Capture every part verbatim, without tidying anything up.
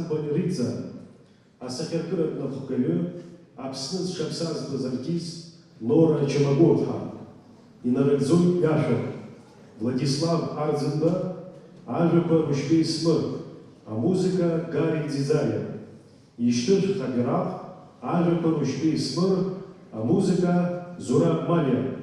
Балерица, асахьаркыратә напхгаҩы, Аԥсны зҽаԥсазтәыз артист Нора Чамагәуаԥҳа, инарыгӡоит ҩашәак, Владислав Арӡынба, ажәақәа Рушьбеи Смыр, амузыка Гари Ӡиӡариа, Ишьҭышәх абираҟ, ажәақәа Рушьбеи Смыр, амузыка Зураб Малиа.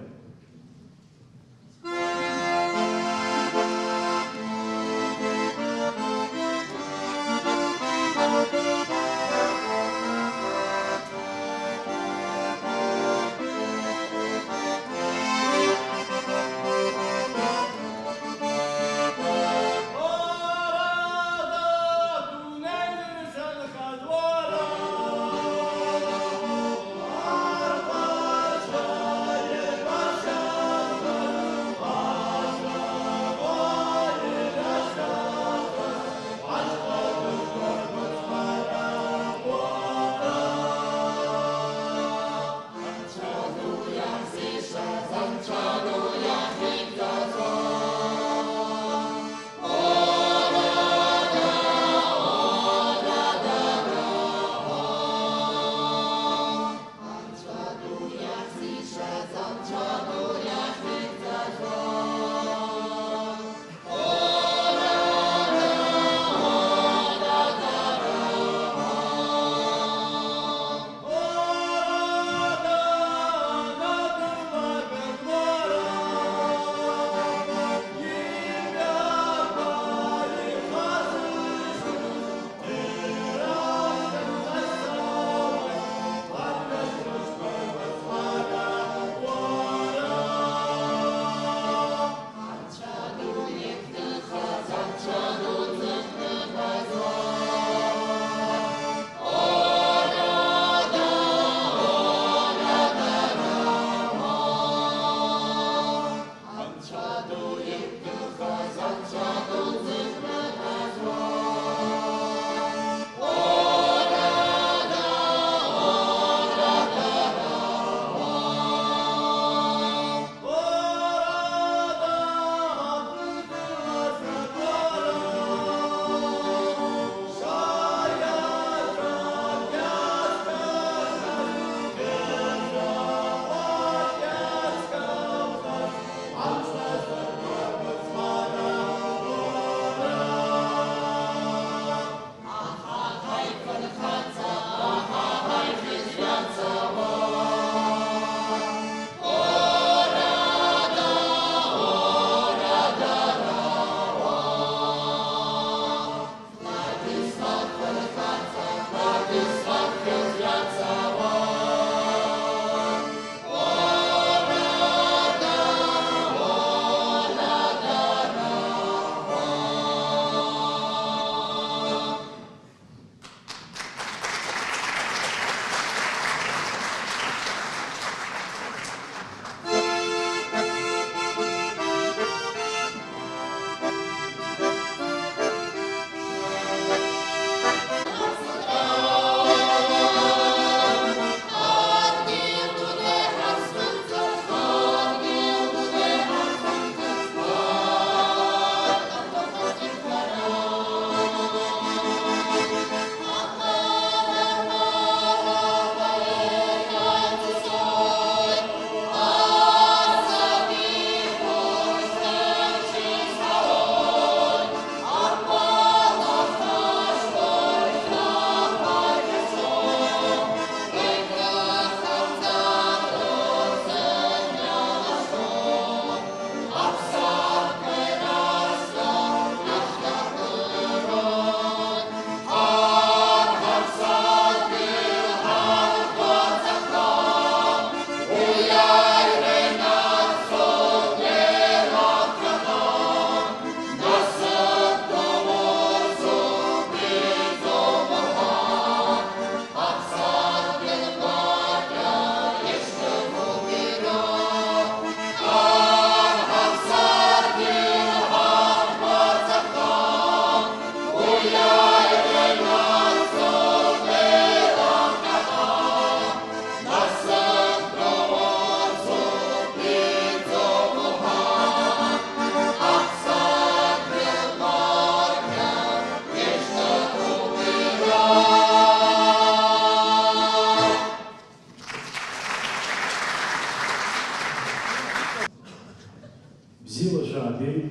Бзиала шәаабеит,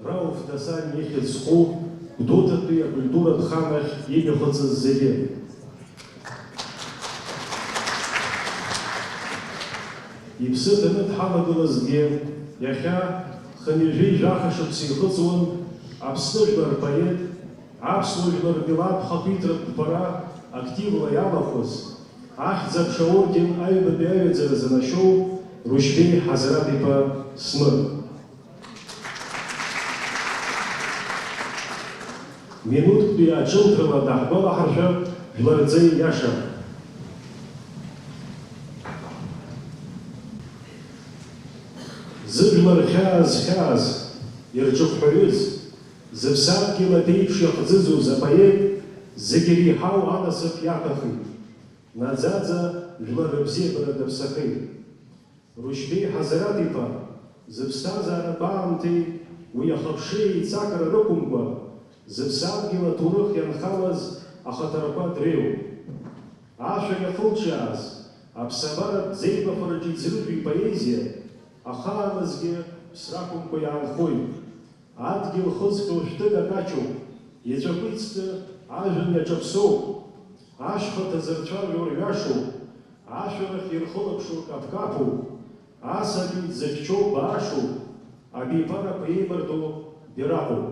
Рауф Дасан ихьӡ зху Гәдоуҭатәи акультуратә ханахь имҩахыҵыз зегьы. Иԥсы ҭаны дҳалагылазҭгьы, иахьа хынҩажәи жәаха шықәса ихыҵуан Аԥсны жәлар рпоет, аԥсуа жәлар рмилаҭ хақәиҭратә қәԥара активла иалахәыз, Ахьӡ-аԥша аорден аҩбатәи аҩаӡара занашьоу Рушьбеи Ҳазараҭ-иԥа Смыр. Минуҭтәи аҿымҭрала даҳгәалаҳаршәап жәлар рҵеи иаша. Зыжәлар хьаа зхьааз, ирҿыхәҳәаҩыз, зыԥсадгьыл аԥеиԥш иахӡыӡоз апоет зегьы иреиҳау анасыԥ иаҭахит. Наӡаӡа жәлар рыбзиабара даԥсахеит. Рушьбеи Ҳазараҭ-иԥа, зыԥсҭазаара гәаамҭеи уи ахыԥшеи еицакра рықәымкәа, зыԥсадгьыл аҭоурых ианхалаз ахаҭарқәа дреиуоуп. Ашәа иахылҿиааз, аԥсабаратә ӡеибафараҿы иӡырҩтәу ипоезиа, ахааназгьы ԥсрақәымкәа иаанхоит. Адгьыл хызҟьо шәҭыгак ачоуп, иҵәахәицты ажәҩан иаҿаԥсоуп. Ашьха ҭазырцәажәо рҩашоуп, ашәарахь ирхылаԥшуа каԥкаԥуп, асаби дзыхьчо баашоуп, абиԥарақәа еибарҭо бираҟуп.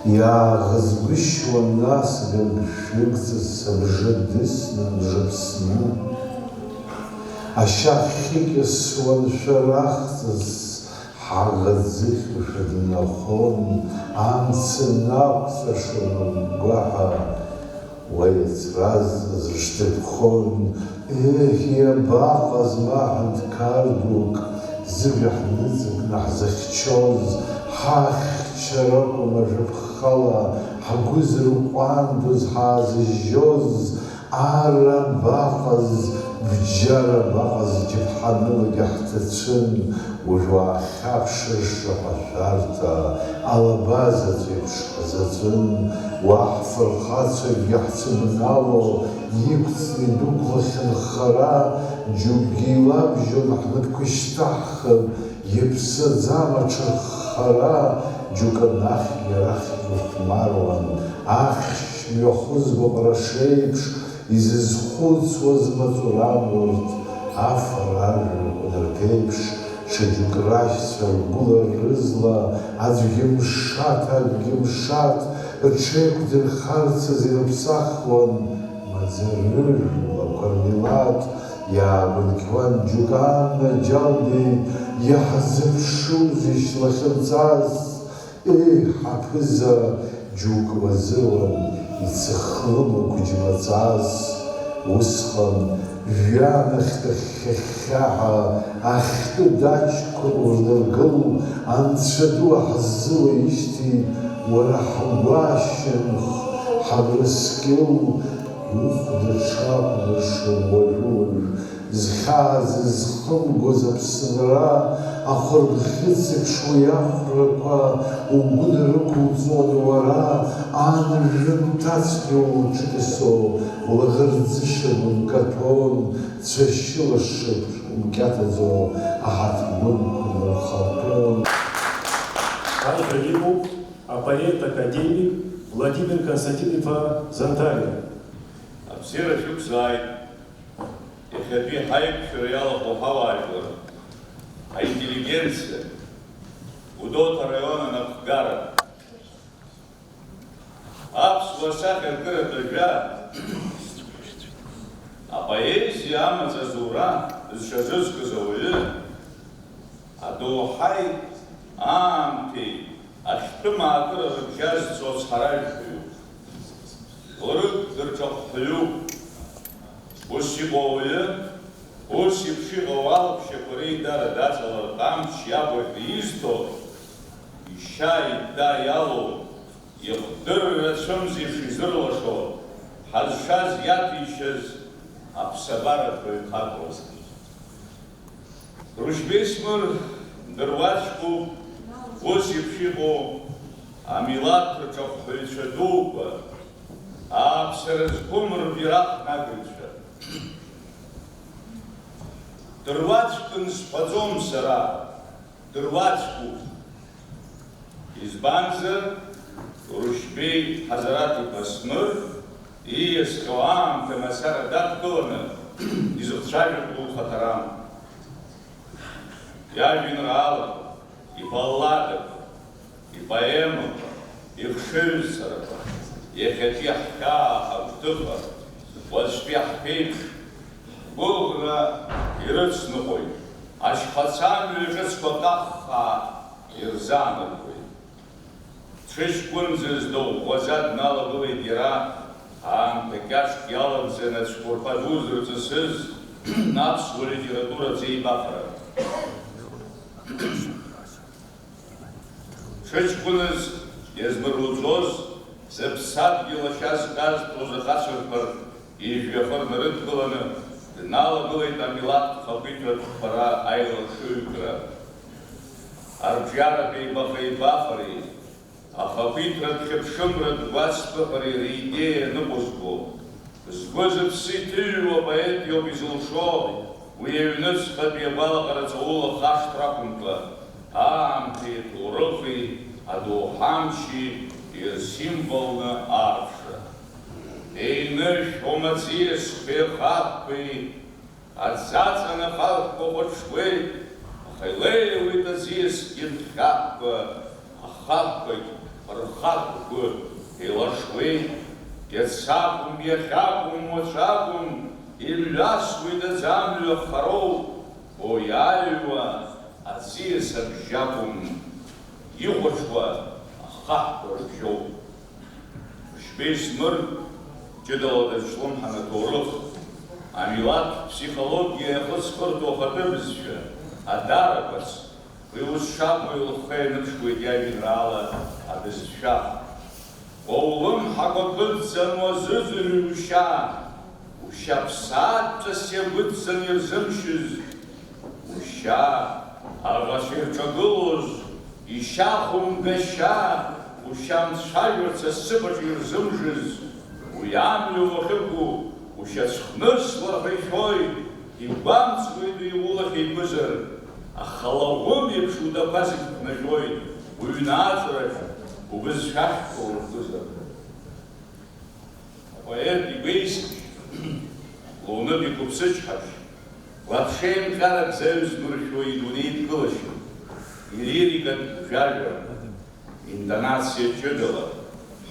Иааӷызгәышьуан нас гыгшәыгҵас абжа дысны, абжа ԥсны. Ашьа хьыкьасуан шәарахҵас, ҳаӷа ӡыхьушәа днахон, амца нақәҵашон агәгәаҳәа. Уа иацразҵаз рышьҭырԥхон, еҳ, иабаҟаз ма ҳәынҭқар дук, зыбжа ҳныҵакны ҳзыхьчоз, ҳахьча ракәым ажәаԥхала ҳгәы зырҟәандоз, ҳаазыжьжьоз, ар абаҟаз, бџьар абаҟаз, џьаԥҳанылагьы ҳҭацәын, уажә уаахьаԥшыр шаҟа шәарҭа, алаба заҵә еиԥш ҳзаҵәын, уа ҳфырхацәагьы ҳцәыбнало, иқәҵны идәықәлахьан хара, џьоукгьы илабжьон ҳнапқәа ишьҭаҳхып, иаԥсаӡам аҽырххара, џьоук анахьгьы арахьгьы ихәмаруан, ахьшь мҩахызго ҟәарашеиԥш, изызхәыцуаз маҵуран урҭ, афара ажәҩақәа нырԥеиԥш, шьаџьык рашьцәа ргәыла рызла, аӡәгьы мшаҭ, акгьы мшаҭ, рҽеиқәдырхарцаз ирыԥсахуан, маӡа рыжәлақәа рмилаҭ, иаагәынқьуан џьоук анаџьалбеит, иаҳзыԥшузеишь лахьынҵас? Еи, ҳаԥыза, џьоук уазыруан, ицыхлымуа қәыџьмаҵас. Усҟан, жәҩан ахьтәы хьхьа-хьхьаҳәа, ахьтәы даҷқәа урныргыл, анцәа ду ҳзылаишьҭит, уара ҳгәашьамх, ҳабрыскьыл, ухәда дшакәнаршоу уажәы-уажә. Зхьаа зызхымгоз Аԥсынра, ахәырбӷьыц еиԥш уи ахәрақәа угәы нарықәуҵон уара, ан жәымҭацәгьа улҿыҵо, улаӷырӡышьа гәынкаҭәон, цәашьыла шыԥш умкьаҭаӡо аҳаҭгәынқәа нырхатәон. Ажәа имоуп апоет-академик Владимир Константин-иԥа Занҭариа. Абзиара шәықәзааит! Иахьатәи ҳаиқәшәара иалахәу ҳауаажәлар, аинтеллигенциа, Гәдоуҭа араион анапхгара, аԥсуа сахьаркыратә ажәа, апоезиа амаҵ азура зҽазызкыз ауаҩы, адоуҳаи аамҭеи ахьтәы маакыра рыбжьазҵо цҳаражәҳәаҩуп. Лрыгә дырҿахәҳәаҩуп. Ус иҟоу ауаҩы, ус еиԥш иҟоу алаԥшьақәа реидара даҵалартә амч иабаҟьо изҭо, ишьа-ида иалоу, ихдырра цәымзеиԥш изырлашо, ҳазшаз иаҭәеишьаз аԥсабаратә уаҩхатәроуп. Рушьбеи Смыр дыруаӡәкуп, ус еиԥш иҟоу амилаҭ рҿахәҳәаҩцәа дуқәа, ааԥсара зқәым рбираҟ нагыҩцәа. Дыруаӡәкын сҳәаӡом сара, дыруаӡәкуп. Избанзар, Рушьбеи Ҳазараҭ-иԥа Смыр ииасхьоу аамҭа мацара дадкыланы изыхцәажәартә лхаҭарам. Иажәеинраалақәа, ибалладақәа, ипоемақәа, ихшыҩзцарақәа, иахьатәи ҳхьаа ҳагәҭыха, уаҵәтәи ҳԥеиԥш, ҳгәыӷра ирыцныҟәоит, ашьхацамҩа ҿыцқәа каххаа ирзааныркуеит. Дшыҷкәынӡаз дыӷәӷәаӡа дналагылеит иара, аамҭа кьаҿк иалагӡаны ацәқәырԥа ду зырҵысыз аԥсуа литература аӡеибафара. Дшыҷкәыныз иазмырурҵоз, зыԥсадгьыл ашьа зкыз проза хацәырԥар ижәҩахыр нарыдгыланы, дналагылеит амилаҭтә хақәиҭратә хәара аилашыҩкра. Арҿиаратә еибаха-еибафареи, ахақәиҭратә хьыԥшымратә гәацԥыҳәареи ридеиа ныҟәызго, згәы-зыԥсы иҭыҩуа апоет иоуп изылшо, уи аҩныҵҟатәи агәалаҟара ҵаула хашҭра акәымкәа, аамҭеи аҭоурыхи адоуҳа амчи ирсимволны аарԥшра. Еинышәом аӡиасқәеи ахаҳәқәеи, аӡаҵан ахаҳәқәа хәаҽуеит, аха илеиуеит аӡиасгьы рхьаҳәқәа, ахаҳәқәагь рхаҳәқәа еилашуеит. Иац акәым, иахьакәым, уаҵәы акәым, имҩасуеит аӡамҩа хароуп, уи аҩуа аӡиас абжьы акәым, ихәаҽуа ахаҳәқәа рыбжьоуп. Рушьбеи Смыр ҷыдала дазҿлымҳан аҭоурых, амилаҭтә ԥсихологиа иахыҵхыртәу ахатәы бызшәа, адаракәац, уи ус шакәу илыхха ианыԥшуеит иажәеинраала абызшәа. Уа улымҳақәа кыдҵан уазыӡырҩ ушьа, ушьа ԥсаатәҵас иагәыдҵан ирзымшьыз, ушьа аӷацәа ирҿагылоз, ишьа хәымгашьа, ушьа мцәажәарц асыԥаҿ ирзымжыз, уи амҩа уахьықәу, ушьацәхныслар ҳәа ишәоит, игәамҵуеит уи улахь еиқәызар, аха лаӷәым еиԥш удақәа зегь ԥнажәоит, уҩны аҵарахь убызшәахьтә ургозар. Апоет игәеисыбжь, лунытә иқәыԥсычҳабжь, лаԥшеинҟьарак заҩзмыршәо идунеидкылашьа, илирикатә жәаҩа, интонациа ҷыдала,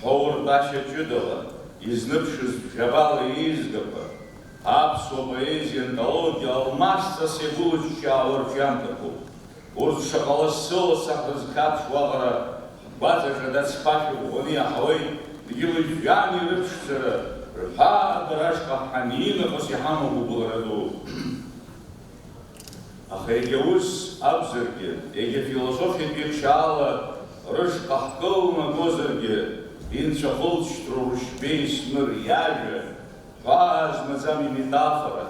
ҳәоуртәашьа ҷыдала изныԥшыз жәабала еизгақәа, аԥсуа поезиа антологиа алмасҵас иагәылыҷҷаауа рҿиамҭақәоуп. Урҭ шаҟа лассы-лассы ҳрызхьаԥшуа аҟара, ҳгәаҵаҿы адацқәа шәыӷәӷәаны иаҳауеит, дгьыли жәҩани рыԥшӡара, рҳәаадара ашҟа ҳанинахыс иҳамоуп угәылара ду. Аха егьа ус акәзаргьы, егьа философиатәи ԥшьаала рышҟа ҳкылнагозаргьы, инцәахылҵшьҭроу Рушьбеи Смыр иажәа, ҳәаа змаӡам иметафора,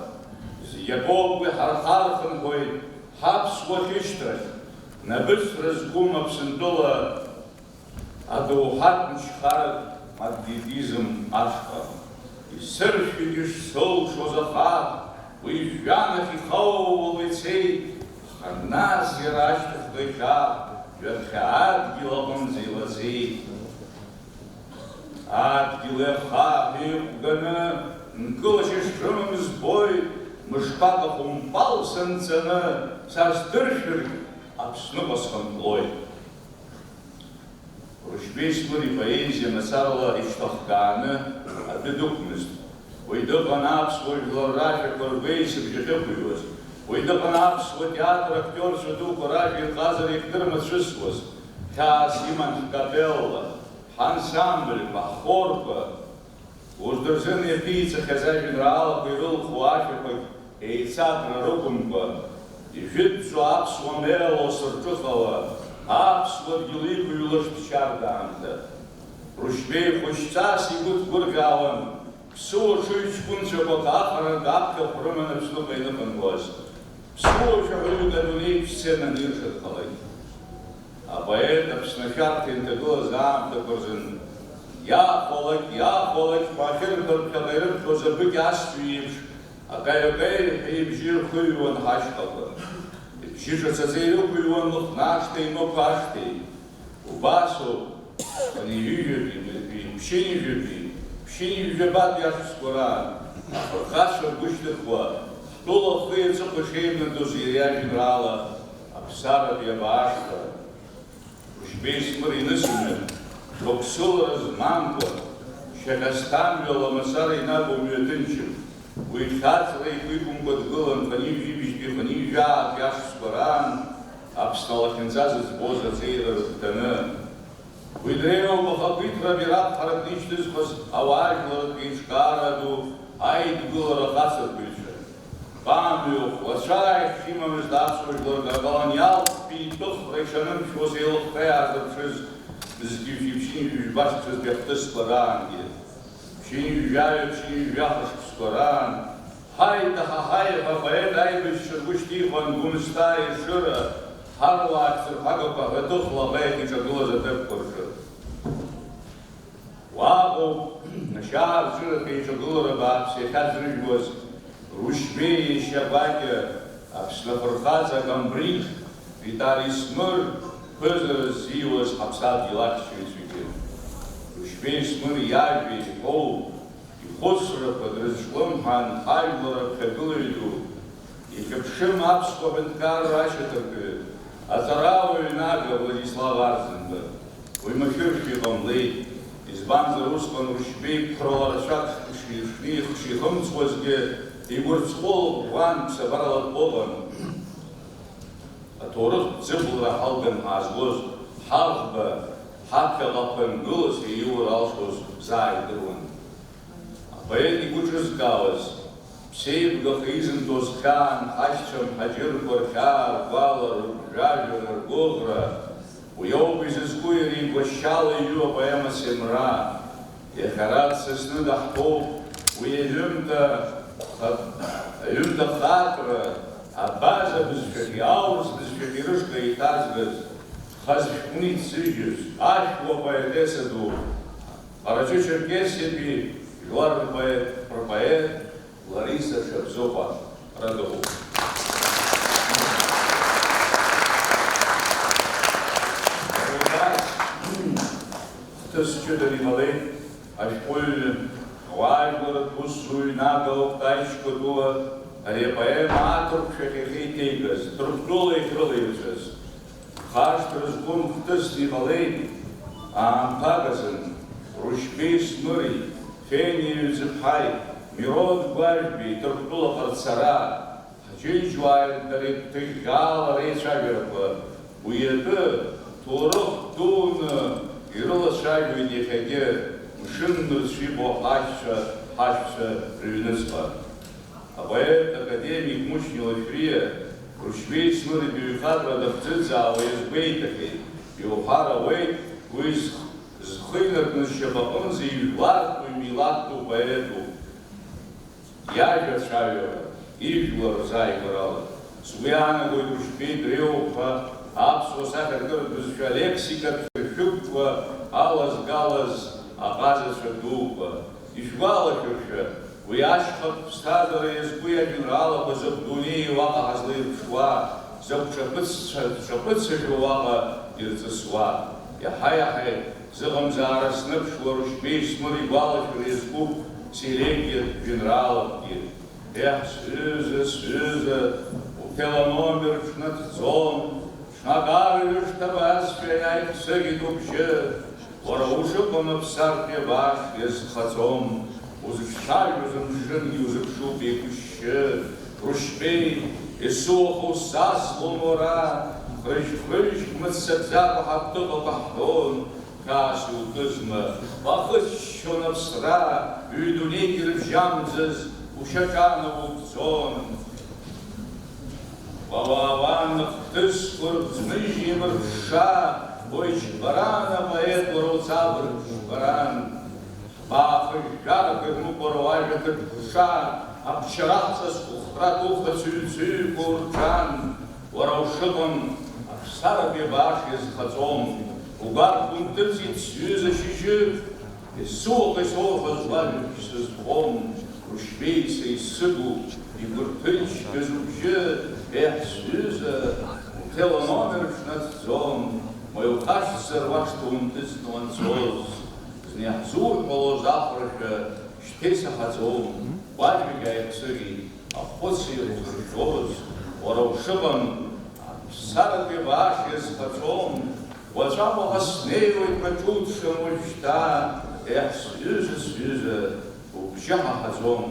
зегь акоуп уи ҳархархынҳәуеит ҳаԥсуа хьышьҭрахь, набыцра зқәым Аԥсынтәыла адоуҳатә мчхарак, магнетизм ашҟа. Исыршәит ишсылшоз ахаҳә, уи жәҩанахь ихоуло ицеит, аха нас иара ашьҭахьҟа иахьа ҩаԥхьа адгьыл аҟынӡа илаӡеит. Адгьыли ахаҳәи еиқәганы, нкылашьа шрымам збоит, мышқәак ахәымпал санҵаны, са сдыршәыргь, Аԥсныҟа схынҳәлоит. Рушьбеи Смыр ипоезиа мацарала ишьҭахганы адәы дықәмызт. Уи дыҟан аԥсуа жәлар ражәақәа ргәеисыбжь ахьықәыҩуаз. Уи дыҟан аԥсуа театр актиорцәа дуқәа ражәеинҟазара ихдырмацәысуаз. Хьаас иман ҳкапелла, ҳансамбльқәа, ҳхорқәа. Урҭ рзын иаԥиҵахьаз ажәеинраалақәа ирылху ашәақәагь еицакра рықәымкәа, ижәытәӡоу аԥсуа мелос рҿыхауа, аԥсуа дгьыл иқәыҩлашт шьарда аамҭа. Рушьбеи хәыҷҵас игәы ҭгәырӷьаауан, ԥсуа ҽыҩ ҷкәынцәақәак ахарантә аԥхьахә рыманы Аԥсныҟа иныҟәангоз. Ԥсуа шәаҳәаҩык адунеи сценаны иршар ҟалеит. Апоет Аԥсны ашәарҭа инҭагылаз аамҭақәа рзын, иахәалак, иахәалак ҳәа ахьырҳәо ԥхьаҟа ирыԥхьоз абыкь асҩы еиԥш, Акаҩ-акаҩ ҳәа ибжьы рхыҩуан ҳашьхақәа. Ибжьы ҿацаӡа ирықәыҩуан Лыхнашҭеи Мықә ашҭеи. Убасоуп, хынҩажәижәаби, ԥшьынҩажәаби, ԥшьынҩажәабатәи ашықәсқәа раан, афырхацәа ргәы шьҭыхуа, ҳтәыла ахи аҵыхәеи шеибнадоз иара иажәеинраала Аԥсаратәи абаашқәа. Рушьбеи Смыр инысыҩны, шықәсыла змамкәа, шьаҟьасҭамҩала мацара инагоу мҩаҭынчым. Уи хьаҵра игәы иқәымкәа дгылан хынҩажәи жәибжьтәи хынҩажәи жәаатәи ашықәсқәа раан Аԥсны алахьынҵа зыӡбоз аҵеира рыгәҭаны. Уи дреиуоуп ахақәиҭра абираҟ ҳаракны ишьҭызхыз ауаажәларратә еиҿкаара ду аидгылара ахацырбаҩцәа. Бамҩахә, уацәааихьшь имамызт аԥсуа жәлар рколониалтә итәыхра ишанымшәоз еилыхха иаазырԥшыз зқьи жәшәи ԥшьынҩажәи жәба шықәсазтәи ахҭысқәа раангьы. Ԥшьынҩажәаҩа, ԥшьынҩажәаха шықәсқәа раан, ҳаит, аҳаҳаи ҳәа апоет аибашьцәа ргәы шьҭихуан Гәымсҭа Ешыра, ҳаруаа ахьӡырҳәагақәа ҳәа дыхла апоет иҿагылаз аҭыԥқәа рҿы. Уаҟоуп, ашьаарҵәыратә еиҿагылара бааԥс иахьаӡрыжәуаз Рушьбеи иашьа гәакьа, Аԥсны афырхаҵа акамбриг Витали Смыр ԥызара ззиуаз ҳаԥсадгьыл ахьчаҩцәагьы. Рушьбеи Смыр иажәа иҳәоу, ихәыцрақәа дрызҿлымҳан, ҳажәлар аԥхьагылаҩ ду, ихьыԥшым аԥсуа ҳәынҭқарра ашьаҭаркҩы, аҵарауаҩ нага Владислав Арӡынба. Уи машәыршәа иҟамлеит, избанзар, усҟан Рушьбеи қәрала рацәак шихны, шихымҵуазгьы, игәырҵҟәыл ӷәӷәан ԥсабарала дҟәыӷан. Аҭоурыхтә ӡыблара ҳалган ҳаазгоз, ҳаӷба, ҳаԥхьаҟа ԥынгылас ииур алшоз заа идыруан. Апоет игәы ҿызкаауаз, ԥсеивгаха изымҭоз хьаан ҳашьцәа мҳаџьырқәа рхьаа, ргәала, рыгәжәажәара, ргәыӷра, уи ауп изызку иара игәашьала иҩу апоема Семра. Иахьа ара дсасны даҳтәоуп, уи аҩымҭа ха-, аҩымҭа хаҵәра, абаза бызшәахьи аурыс бызшәахьи рышҟа еиҭазгаз, хазшәҟәны иҭзыжьыз, ашәуа поетесса ду, Ҟараҷы-Черкесиатәи жәлар рпоет, рпоет Лариса Шабзыҟәа радыхәоуп. Хҭыс ҷыданы ималеит ашәҟәыҩҩы, ауаажәларратә усзуҩ Нага Октай Шькәадуа ари апоема аҭырқәшәахь иахьеиҭеигаз, Ҭырқәтәыла иахьрылаирҵәаз. Хашҭра зқәым хҭысны иҟалеит, аамҭак азын, Рушьбеи Смыри, Фениа Ҩӡыԥҳаи, Мирод Гәажәбеи Ҭырқәтәылаҟа рцара, ҳџьынџьуааи дареи гәҭыӷьӷьаала реицәажәарақәа, уи атәы ҭоурых дуны ирылацәажәоит иахьагьы, мшын нырцә иҟоу ҳашьцәа, ҳашәцәа рыҩныҵҟа. Апоет академик Мушьни Лашәриа Рушьбеи Смыр ибаҩхатәра дахӡыӡаауа иазгәеиҭахьеит, иуҳәар ауеит, уи зх-, зхы инаркны зшьапаҟынӡа ижәлартәу, имилаҭтәу поетуп. Иажәа цәаҩа, ижәлар рзааигәарала. Сгәы иаанагоит Рушьбеи дреиуоуп ҳәа аԥсуа сахьаркыратә бызшәа алексикатә хьышәыгәқәа алазгалаз аҟазацәа дуқәа. Ишәгәалашәыршәа, уи ашьхатә ԥсҭазаара иазку иажәеинраалақәа закә дунеи уаҟа ҳазлаирԥшуа, закә ҿаԥыццәа-, ҿаԥыццәажәо уаҟа ирҵысуа. Иаҳа-иаҳа зыҟамзаара сныԥшуа Рушьбеи Смыр игәалашәара иазкуп селегиатә жәеинраалакгьы. Еҳ, сҩыза, сҩыза, уҭеланомер ҽнаҭӡом, ҽнак арҩаш ҭабаазшәа иааихсыӷьит убжьы, уара ушыҟам аԥсартәи абааш иазхаӡом, узыҿцәажәоз амшынгьы узыԥшуп еиқәышьшьы, Рушьбеи, есыуаха усзаслон уара, хрыжь-хрыжь мыццакӡакәа ҳагәҭыхақәа ҳҳәон, Хьаас иутәызма, уахыччон аԥсра, ҩ-дунеигьы рыбжьамӡаз ушьаҿанагәыгәӡон. Уа, уа, уа, ныхҭысқәа рыԥҵмыжь еимырԥшаа, уи џьбаран апоет уара уҵабырг џьбаран. Баахыжәжәарақәа ирнуп уара уажәа ҭыԥ ԥшаа, абчараҳҵас ухра духра цыҩцыҩқәа урҿан. Уара ушыҟам, аԥсаратәи абааш иазхаҵом, угәарԥ унҭыҵит сҩыза шьыжьы, есыуаха исоурхаз уажәабжь сызхом. Рушьбеи са исыгу, игәырҭынчгаз убжьы, еҳ, сҩыза, уҭелономер шнаҭӡом, ма иухашҭзар уашҭа унҭыҵны уанцоз, зны иаҳзуҳәалоз ахәрашәа шьҭа исаҳаӡом, уажәагь ааихсыӷьит, ахәыц еиқәзыршәоз, уара ушыҟам, аԥсаратәи абааш иазхаҵом, уаҵәы Аҟәаҟа снеиуеит, маҷуҭшам уажәшьҭа, еҳ, сҩыза, сҩыза, убжьы ҳаҳаӡом,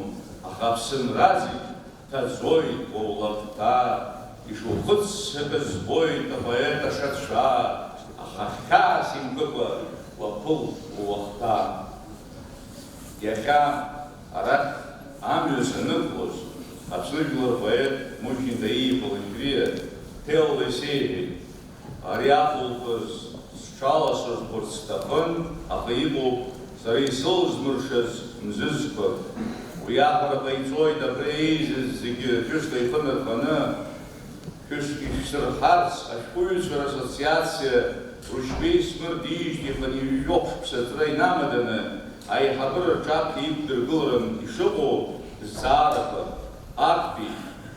аха аԥсынра зегь ҭаӡоит уа улакҭа, ишухыццакыз збоит апоет ашацәа, аха хьаас имкыкәа уаԥыл ууахҭа. Иахьа арахь амҩа санықәлоз, Аԥсны жәлар поет Мушьни Таииа Ланџьриа ҭелла исеиҳәеит. Ари ахәылԥаз сҽаласырхәырц сҭахын, аха иҟоуп сара исылзмыршаз мзызқәак. Уи аҳәара ҟаиҵоит абра еизаз зегьы ҿыцла ихы нарханы, шәышәҟәы ишәсырҳарц ашәҟәыҩҩцәа рассоциациа Рушьбеи Смыр диижьҭеи хынҩажәи жәохә шықәса аҵра инамаданы аиҳабыра рҿаԥхьа иқәдыргыларан ишыҟоу зҵаарақәа, актәи,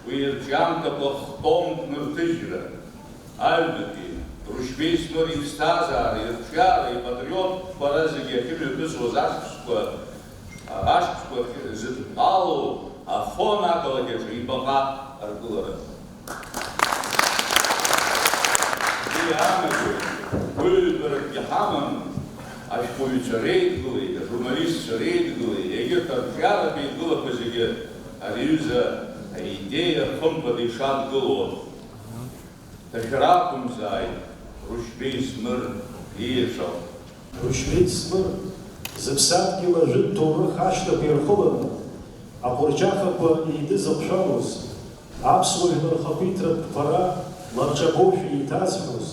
уи ирҿиамҭақәа х-томк нырҭыжьра, аҩбатәи, Рушьбеи Смыр иԥсҭазаара, ирҿиара, ипатриоттәқәара зегьы ахьымҩаԥысуаз ашықәсқәа, ашықәсқәа зыдҳәалоу Афон ақалақь аҿы ибаҟа аргылара. Уи иаанагоит, гәыҩбаракгьы ҳаман, ашәҟәыҩҩцәа реидгылеи, ажурналистцәа реидгылеи, егьырҭ арҿиаратә еидгылақәа зегьы ари аҩыза аидеиа хымԥада ишадгыло. Ҭашәара ақәымзааит, Рушьбеи Смыр ииаҵәахә. Рушьбеи Смыр зыԥсадгьыл ажәытә ҭоурых ашьҭақәа ирхыланы, аҟәырҷахақәа еидызыҟәшәалоз, аԥсуа жәлар рхақәиҭратә қәԥара лабҿабоушәа еиҭазҳәоз,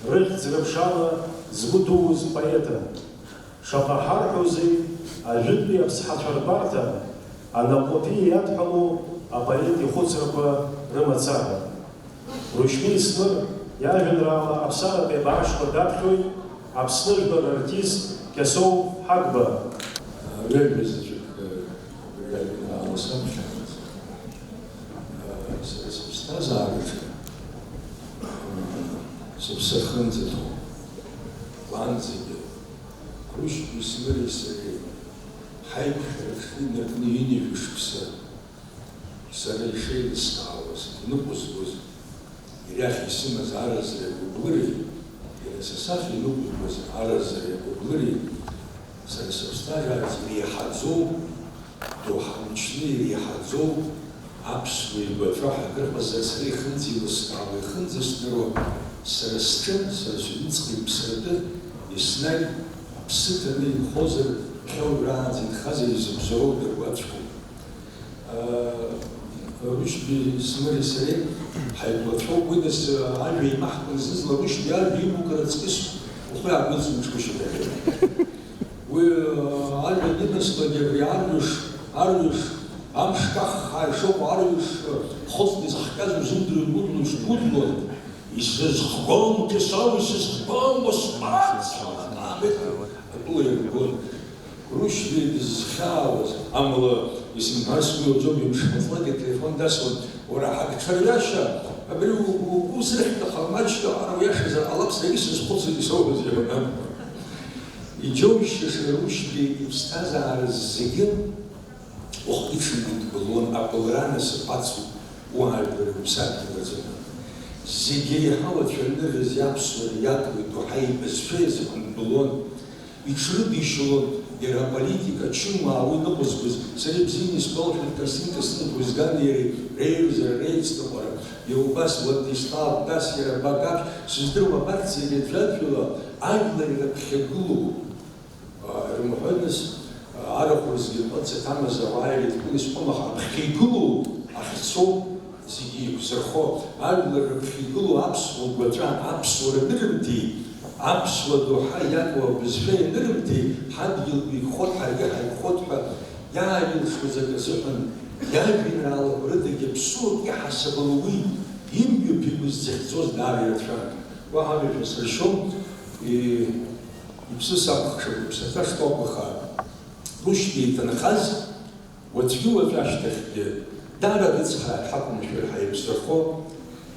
рыхьӡ-рыԥшала згәы ҭууз поетын. Шаҟа ҳарҳәозеи ажәытәтәи аԥсҳацәа рбарҭа анаҟәаԥиа иадҳәалоу апоет ихәыцрақәа рымацара? Рушьбеи Смыр иажәеинраала аԥсаратәи абаашқәа даԥхьоит Аԥсны жәлар рартист Кьасоу Ҳагба. Ҩажәа заҵәык, э, абри ажәеинраала саԥхьаӡа, э, сара сыԥсҭазаараҿы, э, сыԥсы ахьынӡаҭоу, уаанӡагьы Рушьбеи Смыри сареи ҳаиқәшәара аҽны инаркны ҩынҩажәа шықәса сара ишеилыскаауаз, иныҟәызгоз, иара иахь исымаз аразреи агәыблыреи, иара са сахь иныҟәызгоз аразреи агәыблыреи, сара сыԥсҭазаараҿы иреиҳаӡоу, доуҳа мчны иреиҳаӡоу аԥсуа игәаҵәа ҳәа акрыҟазар, сара ихынӡеилыскаауа, ихынӡасныруа, сара сҿы, сара сҩныҵҟа иԥсратәы еснагь аԥсы ҭаны инхозар, ԥхьа уажәраанӡа инхазар изыбзоуроу дыргәаҵәҟьоуп. Рушьби Смыри сареи ҳаигәацәоуп, уи нас ажәа еимаҳкуан зызла Рушьби ажәа имоук раҵкыс ухы иаанагӡом ҿкышьа. Уи ажәа иныслак абри арҩаш, арҩаш, амш каххаа ишыҟоу арҩаш, хыҵны изыхҟьаз узымдыруа, гәыдло ишгәыдло, исызхгом, Кьасоу, исызхгом, усҟак атәыла иргон. Рушьбеи дызхьаауаз, амала исымбар сгәы иауӡом, ҩымш маҵлак ателефон дасуан, уара ҳагҽырҩашьа, абри у-, у-, усырхьҭаха маҷк аҟара уиашазар ҟалап, сара исызхәыцуа исоуҳәаз иҳәон. Иџьоушьаша Рушьбеи иԥсҭазаара зегьы уахгьы-ҽынгьы дбылуан, абылра насыԥ ацуп уаажәлар рыԥсадгьыл рзыҳәан. Зегьы еиҳау ацәаныррази аԥсуара иаҭәоу идоуҳа еибашьцәа иазыҟәындбылон, иҽрыдишьылон иара аполитика, ачымаа уи ныҟәызгоз. Сара ибзианы исгәалашәоит Константин Константин-иԥа Гәызгани иареи реиҩызара, реицныҟәара, иара убас Владислав, нас иара Бакаԥшь, сыздыруам, абарҭ зегьы аӡәаӡәала ажәлар ирыԥхьагылоу. Ирымҳәои, нас, арахә рызгьы ҟыц аҭамыз ауаа ирыдкыланы исҳәом, аха аԥхьа игылоу ахьцо зегьы еиқәзырхо, ажәлар рыԥхьа игылоу аԥсуа гәаҵәа, аԥсуара нырымҭеит, аԥсуа доуҳа иаку абызшәа ианырымҭеит, ҳадгьыл еиқәхоит, ҳаргьы ҳаиқәхоит ҳәа иааилшоз акы азыҳәан, иажәеинраалақәа рыдагьы аԥсуак иаҳасабала уи имҩаԥигоз зыхьӡоз даара ирацәан. Уаҳа амҩа шәасыршьом, и-, Иԥсы сакәыхшоуп, иԥсаҭа шкәакәа хаа. Рушьбеи иҭынхаз, Уаҵәгьы уаҵәы ашьҭахьгьы даара рыцҳара ҳақәымшәар ҳаиқәзырхо,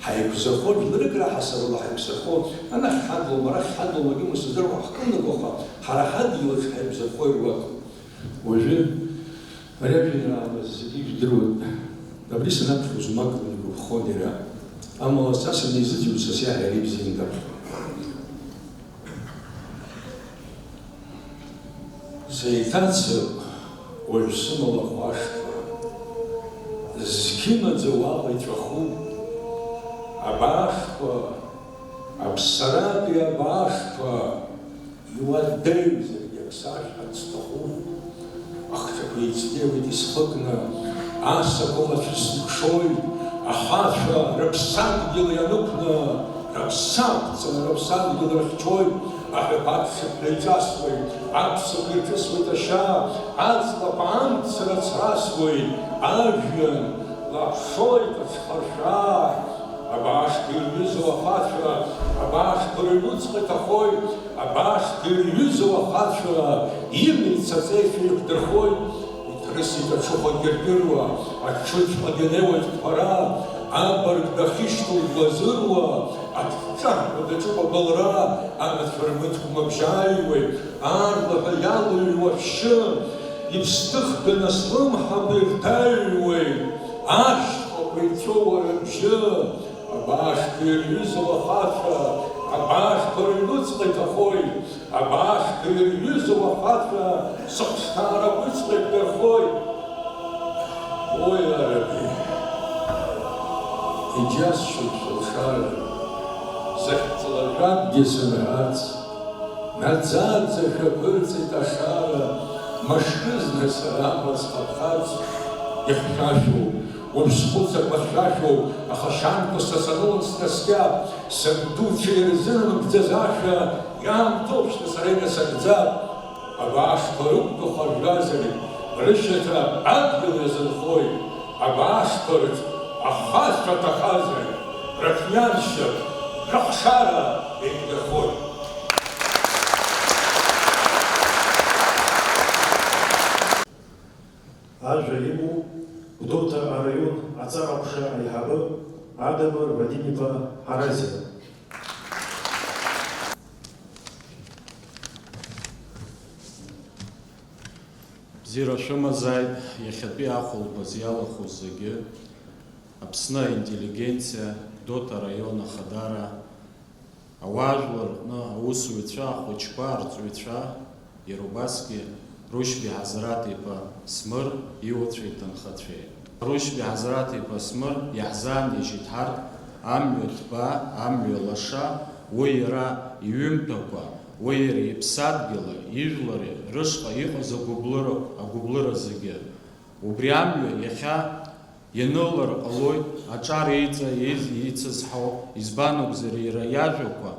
ҳаиқәзырхо, жәларык раҳасабала ҳаиқәзырхо, анахь ҳадлома, арахь ҳадлома, кыму сыздыруам, ҳкылнагоуха, ҳара ҳадгьылаҿ ҳаиқәзырхо ируакуп. Уажәы ари ажәеинраала зегьы ижәдыруеит. Абри санаԥхьоз умак игәаԥхон иара. Амала са санизыӡырҩ са сиаҳәара ибзиан даԥхьон. Сеиҭацап уажә сымала хәашҭа, зқьы имаӡа уаҟа иҵәахуп. Абаашқәа, аԥсаратәи абаашқәа, иуадаҩзаргьы ак сашәҳәарц сҭахуп. Ахҿақәа еицгьеит исхыкны, асақәа лацәысзыԥшуеит, ахацәа рыԥсадгьыл ианықәны, рыԥсы ақәҵаны рыԥсадгьыл рыхьчоит, аҳәақәа аԥшьаԥҳәа иҿасуеит, аԥсақәа ирҿысуеит ашьа, аҵлақәа амца рацрасуеит, ажәҩан лаԥшоит аҽхаршәаа. Абаашқәа ирҩызоу ахацәа, абаашқәа рыҩнуҵҟа иҭахоит, абаашқәа ирҩызоу ахацәа, имиц аҵеицәа еиқәдырхоит. Иҭрысит аҽыхәа гьыргьыруа, аҽыҵәҟьа днеиуеит қәара, абырг дахьышьҭоу гәазыруа, аҿҿаҳәа даҿуп абылра, анацәа рмыткәма бжьааҩуеит, аарлаҳәа иалыҩуа шәшьы, иԥсҭыхганы слымҳақәа ирҭаҩуеит, ашьхақәа ицәоу уара бжьы. Абаашқәа ирҩызоу ахацәа, абаашқәа рыҩнуҵҟа иҭахоит, абаашқәа ирҩызоу ахацәа, сыхәшҭаара уиҵҟа иҭдырхоит. Уи, Араби, иџьасшьоит шәылшара, зыхьӡ лашәакгьы сымҳәарц, наӡаӡа шәаԥырҵит ашара, мышкызны сара амра схыԥхарц, ихьшәашәоуп. Уажә схәыцрақәа хьшәашәоуп, аха шьанқәа са санылан снаскьа, сабдуцәа ирзынамыгӡаз ашәа, иаамҭоуп шьҭа сара инасыгӡап. Абаашқәа рықәгәыӷ ржәазаргь, рышьаҭа адгьыл иазынхоит. Абаашқәа рҿы ахацәа ҭахазаргь, рыхианшьап, рыхшара еиқәдырхоит. Ажәа имоуп Гәдоуҭа араион аҵара ҟәша аиҳабы Адамыр Вадим-иԥа Ҳаразиа. Бзиара шәымазааит, иахьатәи ахәылԥаз иалахәыз зегьы, Аԥсны аинтеллигенциа, Гәдоуҭа араион ахадара, ауаажәлар рҟны аусзуҩцәа, ахәыҷқәа, арҵаҩцәа, иара убасгьы Рушьби Ҳазараҭ-иԥа Смыр иуацәеи иҭынхацәеи. Рушьби Ҳазараҭ-иԥа Смыр иаҳзаанижьит ҳарҭ амҩа ҭбаа, амҩа лаша, уи иара иҩымҭақәа, уи иара иԥсадгьыли ижәлари рышҟа иҟаз агәыблыра, агәыблыра зегьы. Убри амҩа иахьа ианылар ҟалоит аҿар еиҵа-, еиз-, еицызҳауа, избан акәзар, иара иажәақәа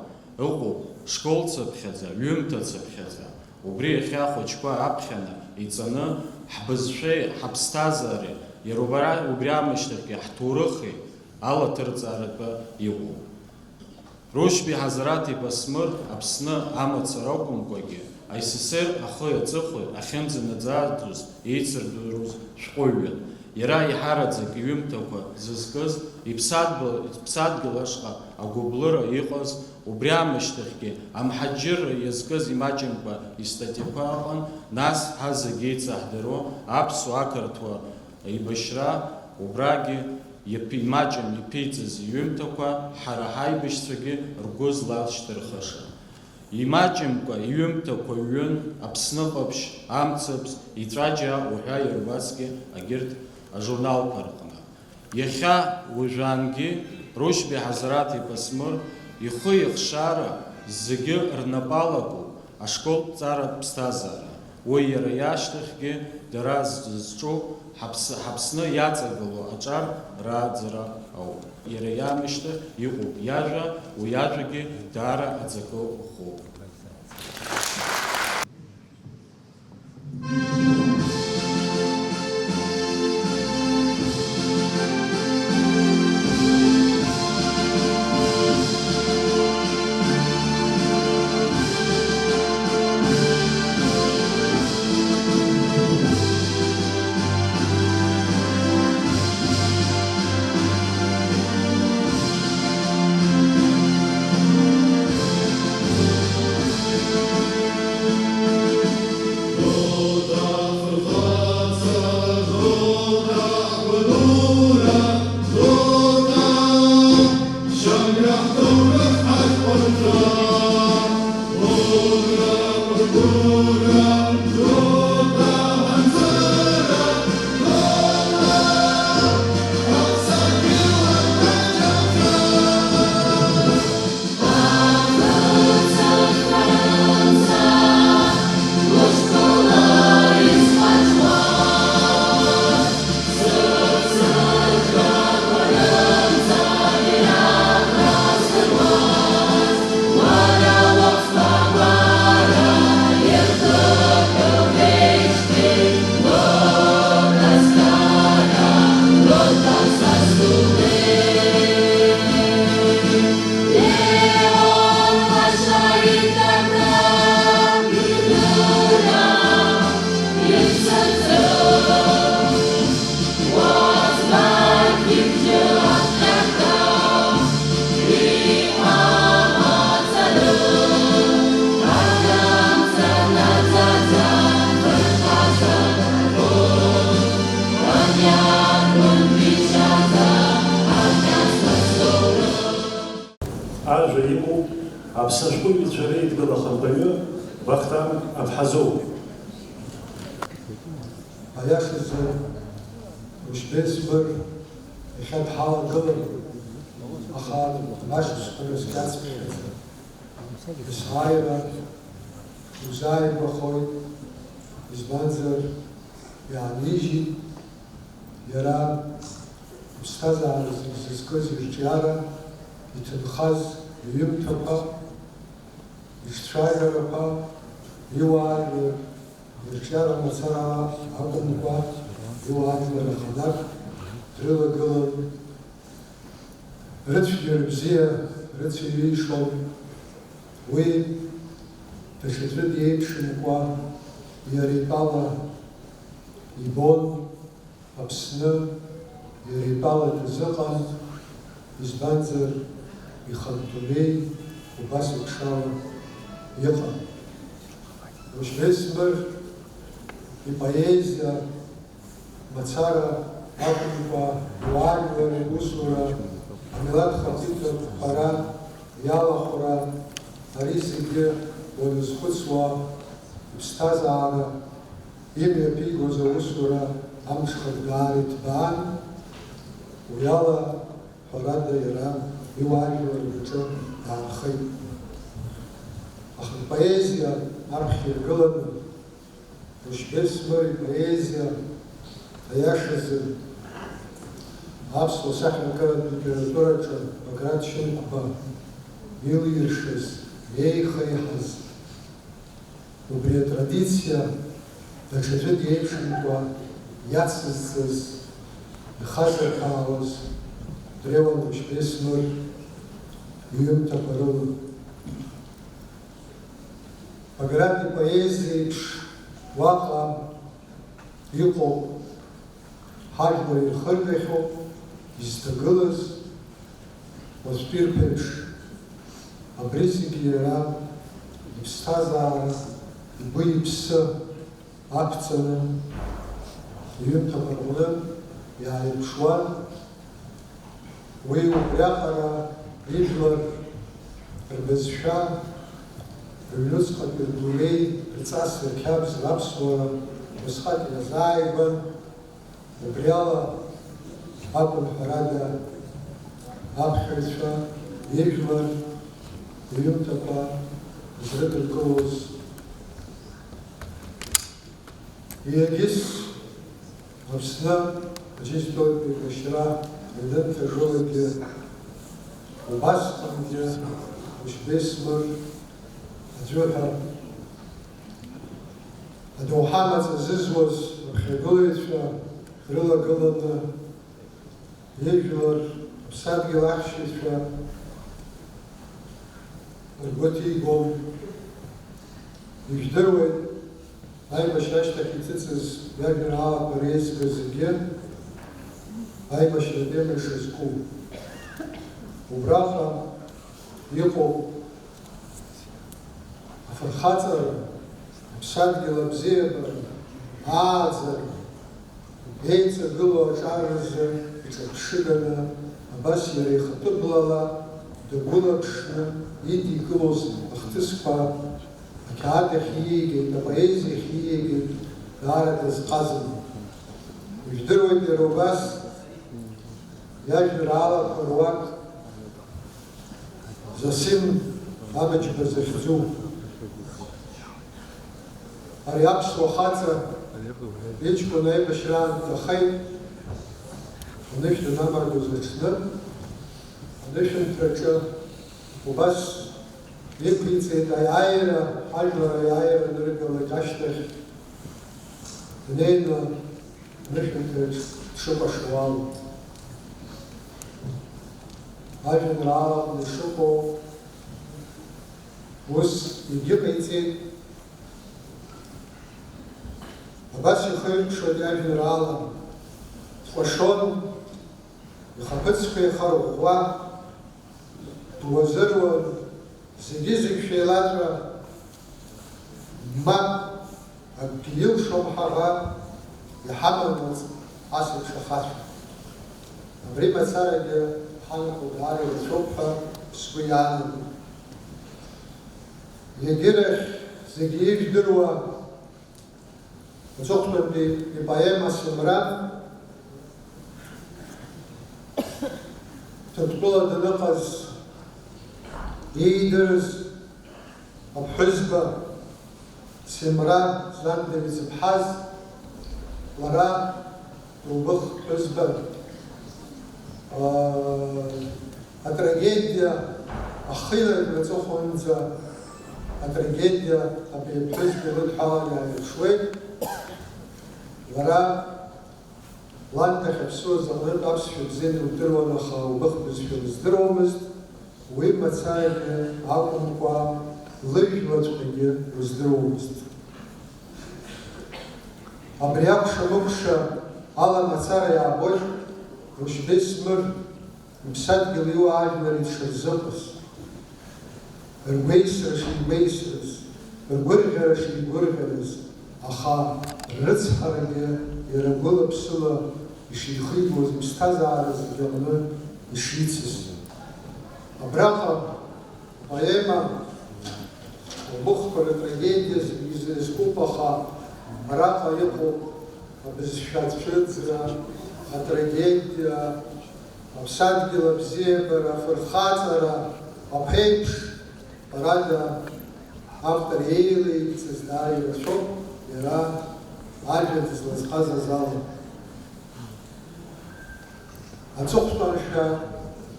ыҟоуп, школ цыԥхьаӡа, ҩымҭа цыԥхьаӡа. Убри иахьа ахәыҷқәа аԥхьаны иҵаны, ҳбызшәеи ҳаԥсҭазаареи, иара убра, убри аамышьҭахьгьы ҳҭоурыхи алаҭырҵааратәы иҟоуп. Рушьби Ҳазараҭ-иԥа Смыр Аԥсны амацара акәымкәагьы, А С С Р ахи аҵыхәеи ахьынӡанаӡааӡоз еицырдыруаз шәҟәыҩҩын. Иара еиҳараӡак иҩымҭақәа зызкыз, иԥсадгьыл, иԥсадгьыл ашҟа агәыблыра иҟаз, убри аамышьҭахьгьы амҳаџьырра иазкыз имаҷымкәа истатиақәа ыҟан, нас ҳазегьы еицаҳдыруа аԥсуа ақырҭуа еибашьра убрагьы иаԥи-, имаҷым иԥиҵаз иҩымҭақәа ҳара ҳаибашьцәагьы ргәы злашьҭырхыша. Имаҷымкәа иҩымҭақәа ҩын, Аԥсны Ҟаԥшь, Амцабз, Иҵәаџьаа уҳәа иара убасгьы агьырҭ ажурналқәа рҟны. Иахьа уажәангьы Рушьби Ҳазараҭ-иԥа Смыр ихы ихшара зегьы рнапы алакуп, ашколтә ҵаратә ԥсҭазаара. Уи иара иашьҭахьгьы дара зызҿу ҳаԥс-, ҳаԥсны иаҵагылоу аҿар рааӡара ауп. Иара иаамышьҭахь иҟоуп иажәа, уи ажәагьы даара аҵакы ӷәӷәоуп. Ажәа имоуп Аԥсны ашәҟәыҩҩцәа реидгыла ахантәаҩы Вахтанг Аԥҳазоу. Аиашазы, Рушьбеи Смыр иахьа дҳалагылан, аха башаҵәҟьа рыскьацԥхьаӡа есааира шәузааигәахоит, избанзар, иаанижьит иара иԥсҭазаара зегь зызкыз ирҿиара, иҭынхаз иҩымҭақәа, ицәажәарақәа, иуаажәлар ирҿиара мацара акәымкәа, иуаажәлар аханатә дрылагылан, рыцәгьара бзиа рыцеиҩишон. Уи даҽаӡәы диеиԥшымкәа иара итәала ибон. Аԥсны иара итәала дазыҟан, избанзар, ихатә дунеи убас еиԥшала иҟан. Рушьбеи Смыр ипоезиа мацара акәымкәа, иуаажәлар иусура, амилаҭ хақәиҭтә ҳәара иалахәра, ари зегьы уаназхәыцуа, иԥсҭазаара имҩаԥигоз аусура амҽхак даара иҭбаан, уи ала, ҳәарада, иара иуаажәлар рҿы даанхеит. Аха ипоезиа аԥхьа иргыланы, Рушьбеи Смыр ипоезиа, аиашазы, аԥсуа сахьаркыратә литератураҿы Баграт Шьынқәба илиршаз, еихеиҳаз, убри атрадициа даҽаӡәы диеиԥшымкәа иацызҵаз, ихазырҳәаауаз дреиуан Рушьбеи Смыр иҩымҭақәа рыла. Баграт ипоезиа еиԥш уаҟа иҟоуп ҳажәлар ирхыргахьоу, изҭагылаз, уаҵәтәи рԥеиԥш. Абри зегьы иара иԥсҭазаара, игәы-иԥсы ақәҵаны, иҩымҭақәа рҟны иааирԥшуан. Уи убриаҟара ижәлар рбызшәа, рыҩнуҵҟатәи рдунеи, рҵас, рқьабз, раԥсуара усҟак иазааигәан. Убриала акәын, ҳәарада, аԥхьаҩцәа ижәлар рҩымҭақәа зрыдыркылоз. Егьыс Аԥсны аџьынџьтәылатә еибашьра ианынҭажилакгьы, убасҟангьы Рушьбеи Смыр аӡәы ҳәа адоуҳа амаҵ азызуаз аԥхьагылаҩцәа рылагыланы, ижәлар, аԥсадгьыл ахьчаҩцәа ргәы ҭигон. Ижәдыруеит, аибашьра ашьҭахь иҭыҵыз иажәеинраалақәа реизга зегьы аибашьратә тема ишазку. Убраҟа иҟоуп афырхаҵара, аԥсадгьыл абзиабара, ааӡара, еиҵагылоу аҿар рзы иҿырԥшыганы, абас иара ихатәы блала дагәылаԥшны идикылоз ахҭысқәа ақьаад ахь иигеит, апоезиа ахь иигеит, даара дазҟазан. Ижәдыруеит иара убас иажәеинраалақәа руак Зосим Абыџьба захьӡу. Ари аԥсуа хаҵа иҷкәын аибашьраан дҭахеит, анышә данамардоз аҽны, анышәынҭраҿы убас иқәиҵеит аиааира, ҳажәлар аиааира аныргалак ашьҭахь днеины анышәынҭраҿ дшыкәашо ала. Ажәеинраала дшыҟоу ус егьыҟаиҵеит. Абас ихы иркәшоит иажәеинраала. Дкәашон, ихаԥыцқәа еихарӷәӷәа, дуазыруан, зегьы-зегь шәеилаҵәа, мап, акгьы илшом ҳаӷа, иҳамамызт ас еиԥш ахацәа. Абри мацарагьы ҳанаҟәо даара ирацәоуп ҳәа сгәы иаанагоит. Егьирахь зегьы ижәдыруа аҵыхәтәантәи ипоема Семра Ҭырқәтәыла даныҟаз иидырыз аԥҳәызба Семра Зандер изыԥҳаз, лара лбыхԥызба, аа, атрагедиа ахы иларкны аҵыхәанӡа атрагедиа абри аԥҳәызба илыдҳәалан иааирԥшуеит. Лара Лан дахьаԥсуаз аҟнытә аԥсшәа бзианы лдыруан, аха лбыхԥызшәа лыздыруамызт, уи мацарагьы акәымкәа, лыжәлаҵәҟьагьы лыздыруамызт. Абри акәша-мыкәша ала мацара иаабоит Рушьбеи Смыр иԥсадгьыл иуаажәлар ишырзыҟаз. Ргәеисра шигәеисрыз, ргәырӷьара шигәырӷьарыз, аха ррыцҳарагьы иара гәыла-ԥсыла ишихигоз, иԥсҭазаара зегьы аҟны ишицыз. Абраҟа апоема, лбыхқәа ртрагедиа зегьы изкуп, аха араҟа иҟоуп абызшәа ацәыӡра, атрагедиа, Аԥсадгьыл абзиабара, афырхаҵара, аԥеиԥш, ҳәарада, автор еилеигӡаз даара ирацәоуп, иара ажәа дызлазҟазаз ала. Аҵыхәтәаншәа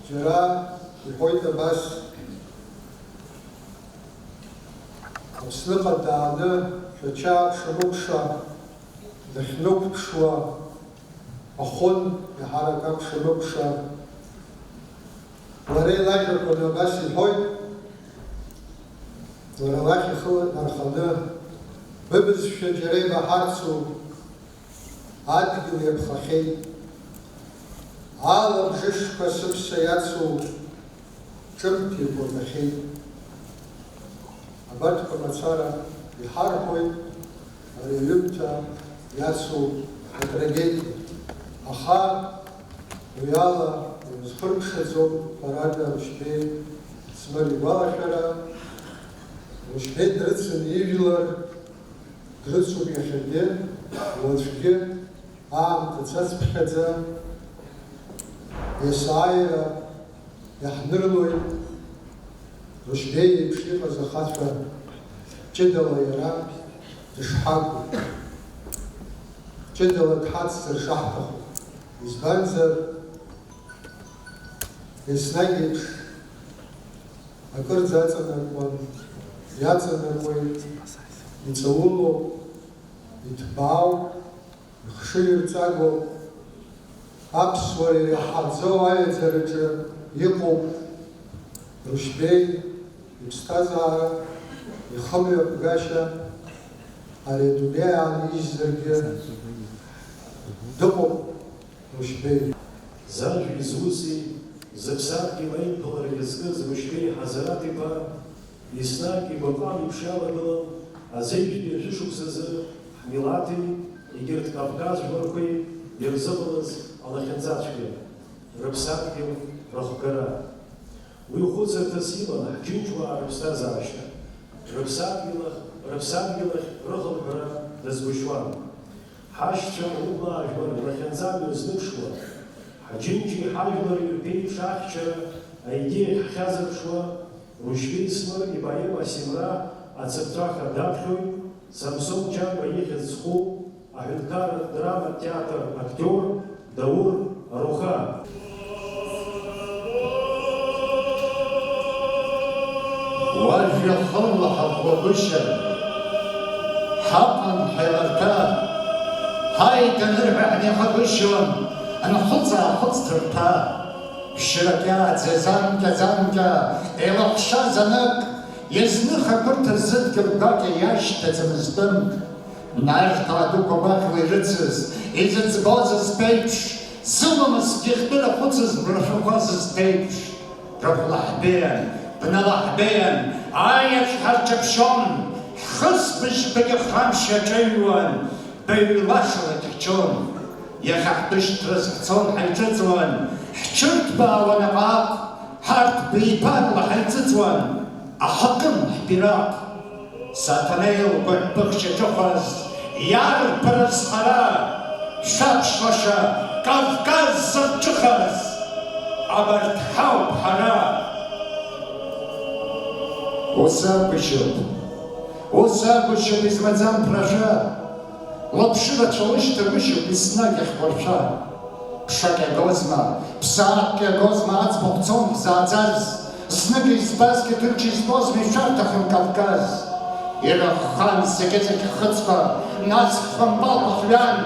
џьара иҳәоит абас, Аԥсныҟа дааны Шәача акәша-мыкәша дахьнықәԥшуа, Ахәын, еиҳарак акәша-мыкәша, лара илажәақәа абас иҳәоит, лара лахь ихы нарханы, быбызшәа џьара ибаҳарцу, адгьыл иаԥхахьеит, алабжышқәа сыԥса иацу, ҿымҭ иагәаҟьахьеит. Абарҭқәа мацара иҳарҳәоит ари аҩымҭа иацу атрагедиа. Аха уи ала иузхыркәшаӡом, ҳәарада, Рушьбеи Смыр игәалашәара. Рушьбеи дрыцын ижәлар, дрыцуп иахьагьы, уаҵәгьы, аамҭа цацԥхьаӡа, есааира Иаҳнырлоит Рушьбеи иеиԥш иҟаз ахацәа, ҷыдала иара дышҳагу, ҷыдала дҳацзар шаҳҭаху. Избанзар, еснагь еиԥш акырӡа аҵанакуан, иаҵанакуеит, иҵаулоуп, иҭбаауп. Ихшыҩрҵагоуп, аԥсуара иреиҳаӡоу аиаӡараҿы иҟоуп Рушьбеи иԥсҭазаара, ихымҩаԥгашьа, ари адунеи аанижьзаргьы дыҟоуп Рушьбеи. Зажәа изузи, зыԥсадгьыл аиԥылара иазкыз Рушьбеи Ҳазараҭ-иԥа, Еснагь игәаҟра еиԥш иалагылан, азеижәтәи ашәышықәсазы ҳмилаҭи егьырҭ Кавказ жәларқәеи ирзыҟалаз алахьынҵацәгьа, рыԥсадгьыл рыхгара. Уи хәыцырҭас иман ҳџьынџьуаа рыԥсҭазаашьа, рыԥсадгьыл ахь, рыԥсадгьыл ахь рыхынҳәра дазгәышьуан. Ҳашьцәа аублаа жәлар рахьынҵа мҩазныԥшуа, ҳџьынџьи ҳажәлари рԥеиԥш ахьчара аидеиахь ҳхьазырԥшуа, Рушьбеи Смыр ипоема Семра ацыԥҵәаха даԥхьоит Самсон Ҷанба ихьӡ зху аҳәынҭқарратә драматә театр актиор Даур Аруха. Уажәы хыла ҳаӷәӷәагәышьан, ҳаҟан ҳаиларҭа, ҳаит анырҳәа ҳнеихагәышьон, анхәыҵ-аахәыҵ ҭырҭәа. Ԥшьрак иааӡаз анкьа-занкьа еилаҟәшаз анык, иазных ақырҭа зыдгьыл гәакьа иашьҭаӡамыз тәымк. Нарҭаа дуқәа гәаӷьуа ирыцыз, изыӡбоз зԥеиԥш, зыламысгьы хтәы рахәыцыз рашәақәа зызҭеиԥш. Рыхәлаҳбеиан, бналаҳбеиан, аиаҵә ҳарчаԥшьон, ҳхысбыжьбагьы храмшьа аҿаҩуан, баҩ лашалак ҳчон. Иахьа ҳбышьҭраз ҳцон ҳаиҿыҵуан, ҳҽырҭбаауан аҟаҟ, Ҳарҭ беиԥарла ҳаиҵыҵуан аҳақым ҳбираҟ. Саҭанеи лгәыҳәԥыхшьа ҿыхәаз иарԥараз хара, шәаԥшлаша Кавказ зырҿыхаз, абарҭ ҳауп ҳара. Ус акәшьуп, ус акәшьуп, измаӡам ԥрашәа, лаԥшыра цәалышьҭагәышьоуп еснагь ахьҟәаршәа. Ԥшак иагозма, ԥсаатәк иагозма аӡбахә цон ҳзааӡаз, знык избазгьы ҭынч изтәозма ишәарҭахым Кавказ. Ирыххан зегьы-зегь ҳхыцқәа, нас хымпал ҳахҩан,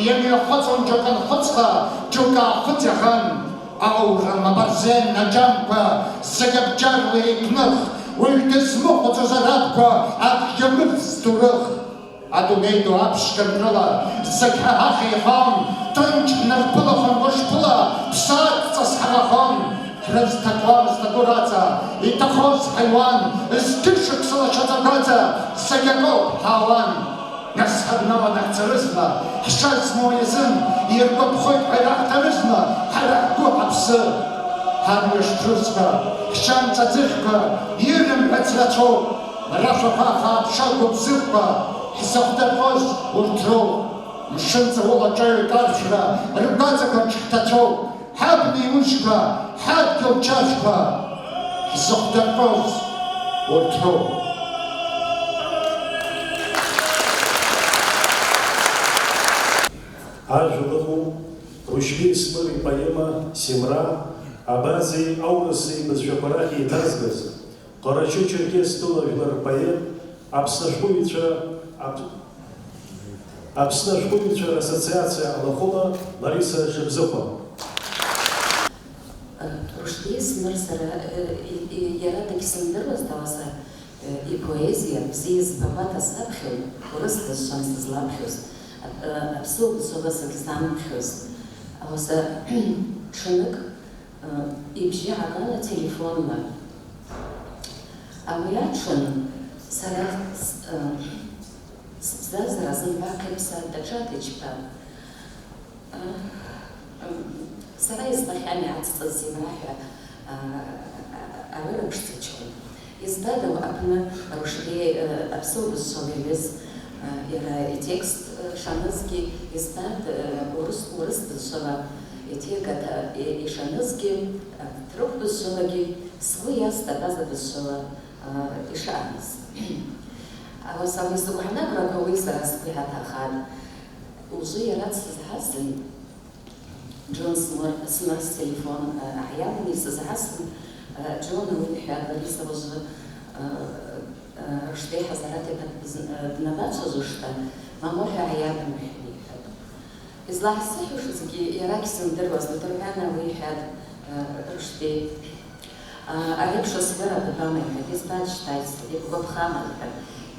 имҩахыҵуан џьоук анхәыцха, џьоук аахыҵ иахан. Аурым абарзен аџьамқәа зегь абџьарла еиқәных, уаҩ дызмыхәаӡоз арабқәа абӷьы мырӡ ҭоурых. Адунеи ду аԥшқа рыла зегь ҳа ҳахь еихон, ҭынч ҳнарԥылахон гәышԥыла, ԥсаатәҵас ҳаӷахон. Ҳрызҭақәамызт агәыр аҵа, иҭахоз ҳаиуан, зқьышықәса лашаҵа гәаҵа, зегь акоуп ҳаауан. Нас ҳабналан ҳцарызма, ҳшазмоу иазын, иргәаԥхоит ҳәа ираҳҭарызма, ҳара ҳгәы ҳаԥсы. Ҳарҩаш ҭрысқәа, ҳшьанҵа ӡыхьқәа, ирымҳәац рацәоуп, рашәақәа хааԥша гәыбзыӷқәа, ҳзыхдырҟьоз урҭ роуп. Мшынҵа ула ҿаҩ каршәра, ргәаҵақәа ҽҳҭацәоуп. Ҳабна еиужьқәа, ҳадгьыл чашәқәа, ҳзыхдырҟьоз урҭ роуп. Ажәа ыҟоуп Рушьбеи Смыр ипоема Семра, абазеи аурыси бызшәақәа рахь еиҭазгаз, Ҟарачы-Черкес тәыла жәлар рпоет, Аԥсны ашәҟәыҩҩцәа, Ап-, Аԥсны ашәҟәыҩҩцәа рассоциациа алахәыла Лариса Шыбзыхәа. Рушьбеи Смыр сара, э, и-, и-, иара дагьсымдыруазт, ауаса, э, ипоезиа бзиа збақәа ҭасаԥхьон, урыс дызшан сызлаԥхьоз, ап-, э, аԥсуа бызшәала сагьзамԥхьоз. Ауаса ҽынык, э, ибжьы ааган ателефонла. Ауи аҽын сара с-, э, сыбзазара зымгӏва ахъипсатӏ, даҽа ачпа. Сара избахьан иаацҵаз Семра ҳәа, а, а, арырԥшӡа ҷкәын. Избада аҟны Рушьбеи, а, аԥсуа бызшәала иҩыз, а, иара итекст, а, шанызгьы, избада, а, урыс, урыс бызшәала иҭигата и-, ишанызгьы, а, ҭырқә бызшәалагьы сгәы иаст абаза бызшәала, а, ишааныз. Ауаса уи сыгәҳанаграқәа уи сара сгәы иаҭахат. Ужы иара дсызҳасын, Џьон Смыр, Смыр стелефон, э, ааиаланы исызҳасын, э, Џьон уи иҳәа, Лариса уажәы, э, э, Рушьбеи Ҳазараҭ иԥа дбыз-, э, днабацәажәошта, мамоу ҳәа ааиабымҳәан, иҳәеит. Излаҳзыҳәошазгьы иарагь сымдыруазт, удырҳәана уи иҳәа, э, Рушьбеи. Ари еиԥш асвера дабамеи ҳәа, избан шьҭа исгәаԥхама ҳәа,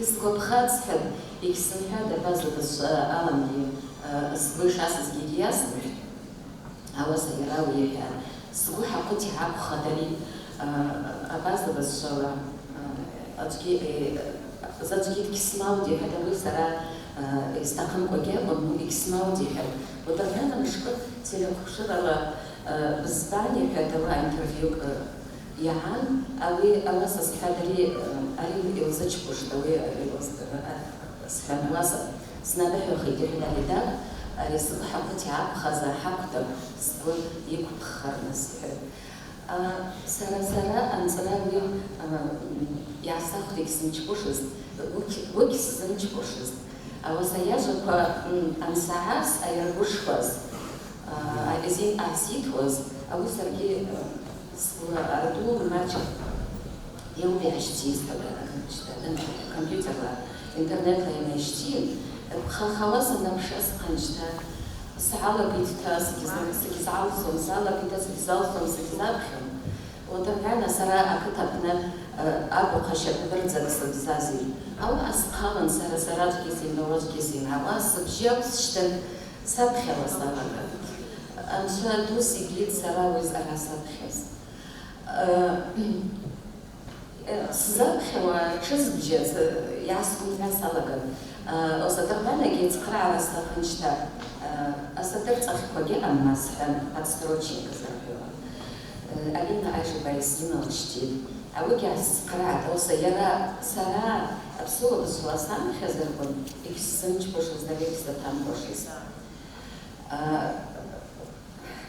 исгәаԥхац ҳәа, егьсымҳәа дабазыдыз аламгьы, сгәы ишасызгьы егьиасмыҳәт. Ауаса иара уи иҳәа, сгәы ҳақәыҭ иаақәхада ари, абазыдыз шала, аӡәгьы, заҵәгьы дгьсмауди ҳәа, уи сара исҭахымкәагьы акәын, егьсмауди ҳәа, удырҳәана мышкы телехәаԥшырала, бызбан иҳәа, дауа интервиук Иаан, уи ауаса сҳәа, ари, ари илзыҷкәышт, уи илз-, сҳәан, ауаса снадыҳәахит, иҳәеит, ари дад, ари сгәы ҳақәыҭ иаақәхазар ҳақәтәап, сгәы иқәԥххараны сҳәеит. А, сара, сара анҵра уи, а, иаасахәт, егьсымчкәышызт, уигь, уигь сзымчкәышызт. Ауаса иажәақәа, м, ансаҳаз, аиргәышхуаз, а, азин аасиҭуаз, ауи саргьы, а, Сгәы ардуур маҷым, иоуп иаашьҭиз, компиутерла, интернетла инаишьҭиин, бхахауа санаԥш, асҟан шьҭа саалабит ҭа, сагьза-, сагьзаалҵуам, салабит ҭа, сагьзаалҵуам, сагьзаԥхьом. Уадырҳәана сара ақыҭа аҟны, э, абахәа шьапы бырӡак сыбзазит. Ауаа схалан сара, сара аӡәгьы симбауа, аӡәгьы симҳауа, сыбжьы ақәсшьҭын, саԥхьауа салаган. Анцәа ду сибеит сара уи сара саԥхьаз. Сзаԥхьауа ҽызбжьац иасҳәон ҳәа салаган. Асаҭырбанагьы ицхраара сҭахын шьҭа. Асаҭыр ҵахьқәагьы ыҟам, ма сҳәан, подстрочник зырҳәауа. Алина Ажьба исзыналшьҭит. Ауигьы аасцхраат, ус иара сара аԥсуа бызшәала санхьазыркәын, егьсзымчқәашаз, дара егьсзаҭамгәашаз. А,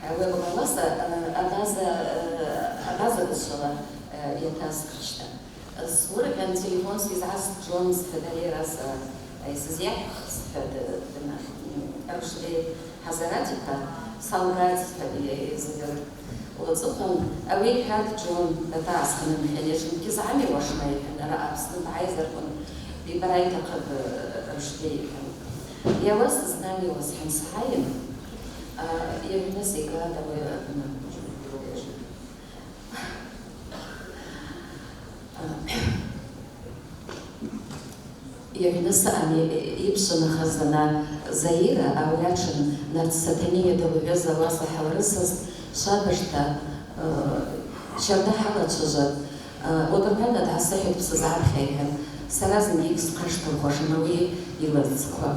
ауи акәын, ауаса, а, абаза, а, абаза бызшәала, а, иаҭаскит шьҭа. Сгәырӷьан, телефон сизаасҭ Џьон сҳәеит, ари ара са, исызиаҳәх сҳәеит, дана, Рушьбеи Ҳазараҭ-иԥа, салгеит сҳәеит, изыҳәан. Уаҵәҟьа ауи иҳәеит Џьон, датаасхынҳәит, конечно, дгьызгами уашма, иҳәан, ара Аԥсны бааизаркәын, бибара иҭахыд, Рушьбеи, иҳәан. Иауаз знамиуаз ҳәан сааин, а, иаҩны сигеит ауи адунеи. Иаҩны сыҟами, иԥшын, аха зны Заира, ауи аҽын Нарҭ Саҭаниа дылҩыз ауаса ҳалрысыз, шабашҭа, э, шьарда ҳалацәажәан, э, уадырҳәана даасыҳәеит, бсызаԥхьа, иҳәан, сара зынгьы егьсхашҭыхуашан уи илаӡқәа.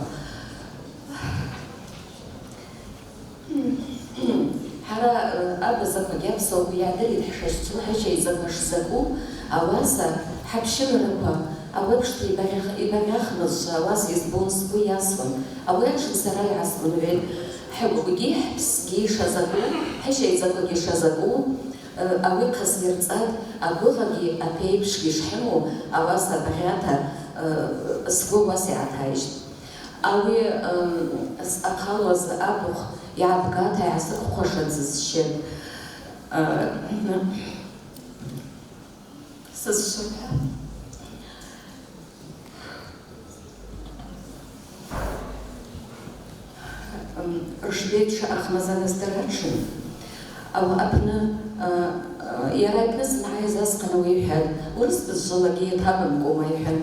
Ҳара, э, абазақәагьы аԥсуақәа иаадырит ҳшазҿлымҳашьа еизақәа шзакәу, ауаса ҳаԥшьынрақәа, ауеиԥшқәа ибаӷьах-, ибаӷьахмызшәа ауаса избон, сгәы иасуан. Ауи аҽны сара иаасгәынҳәит, ҳгәгьы ҳԥсгьы ишазакәу, ҳашьаеизақәагьы шазакәу, э, ауи хъас ирҵат, агәыӷагьы аԥеиԥшгьы шҳамоу, ауаса абаӷьаҭа, э, сгәы уаса иааҭаижьт. Ауи, м, сҟахалуаз абахә иаабгаҭа иаасыкәхашан сызшьын. Ы, сызшьын ҳәа. М, Рушьбеи дшыҟахмыз аныздыр аҽны. Ауаатәны, а, а, иара иԥҳәыс данааиз асҟан уи иҳәан, урыс бызшәалагьы иаҭабымкума, иҳәан.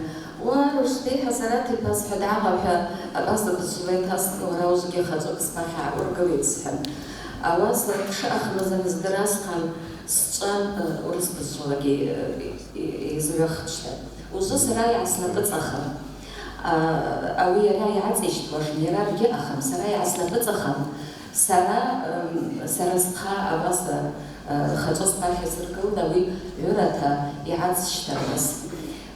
Уа, Рушьбеи Ҳазараҭ-иԥа, сҳәа, даама ҳәа абаза бызшәала иҭаскны уара ужгьы хаҵәык сԥахьа ааургылеит, сҳәан. Ауаса дшыҟахмыз аныздыр асҟан сҿан, а, урыс бызшәалагьы, а, и-, и-, изҩахт шьҭа. Ужы сара иааснапыҵахам. А, ауи иара иаҵишьҭуашан, иара дгьыҟахым, сара иааснапыҵахам. Сара, м, сара схы абас, э, хаҿы сԥахьа сыргылт, ауи ҩырата иаацшьҭарныс.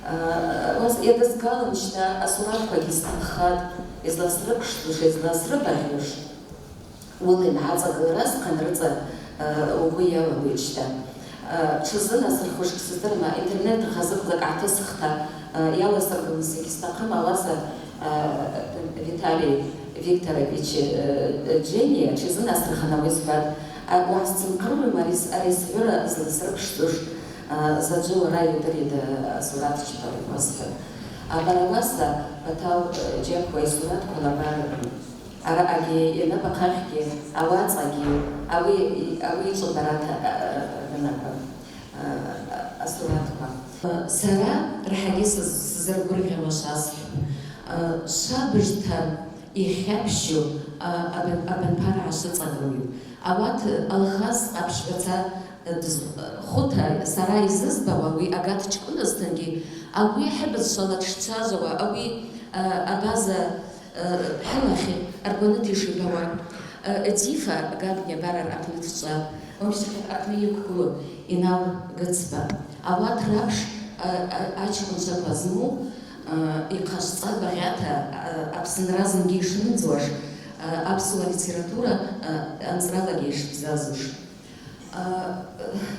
Э, ус иадызгалан шьҭа асураҭқәагьы сҭаххеит, изласрыԥшӡоз, изласрыбаӷьоз. Уыла инаҳаҵагылара азхъан рыҵа, э, угәы иалалоит шьҭа. Э, тшызынасырхошгь сыздырам, интернет хазыгӡак ааҭысхта, э, иаласыргылан сагьсҭахым, ауаса, э, Витали Викторович, э, Џьениа, тшизынасырханы ауи сҳәат, а, уаасцымхъырума, ари с-, ари сҩыра зласрыԥшӡоз, а, заӡәы уара иудырида асураҭ чпарақәа сҳәат. Абар ауаса Баҭал, э, Џьақәба исураҭқәа лабар, араҟагьы, инапахьгьы, ауаҵәҟьагьы, ауи, ауи иҿы бараҭа, а, а, а, а, асураҭқәа. Сара раҳагьы сыз-, сзыргәырӷьауа шасҳәап. Шабыжҭа ихьаԥшьу, а, абан-, абанԥара ашыҵагылаҩ. Ауат Алхас аԥшьбаца, а, дыз-, Хуҭа сара изызбауа уи Агаҭ ҷкәыназҭангьы, ауи ҳабызшәала дшцәажәауа, ауи, а, абаза, а, ҳалахь аргәаныҭ ишибауа, а, Џьифа Гагниа Барар аҟны дҿа, Омшьҭа аҟны иқәгылоу Инал Гыцба. Ауат раԥш, а, а, аҷкәынцәақәа змоу, а, иҟазҵа багьаҭа, а, Аԥсынра зынгьы ишымӡуаш, а, аԥсуа литература, а, анҵралагьы ишбзазуш. А,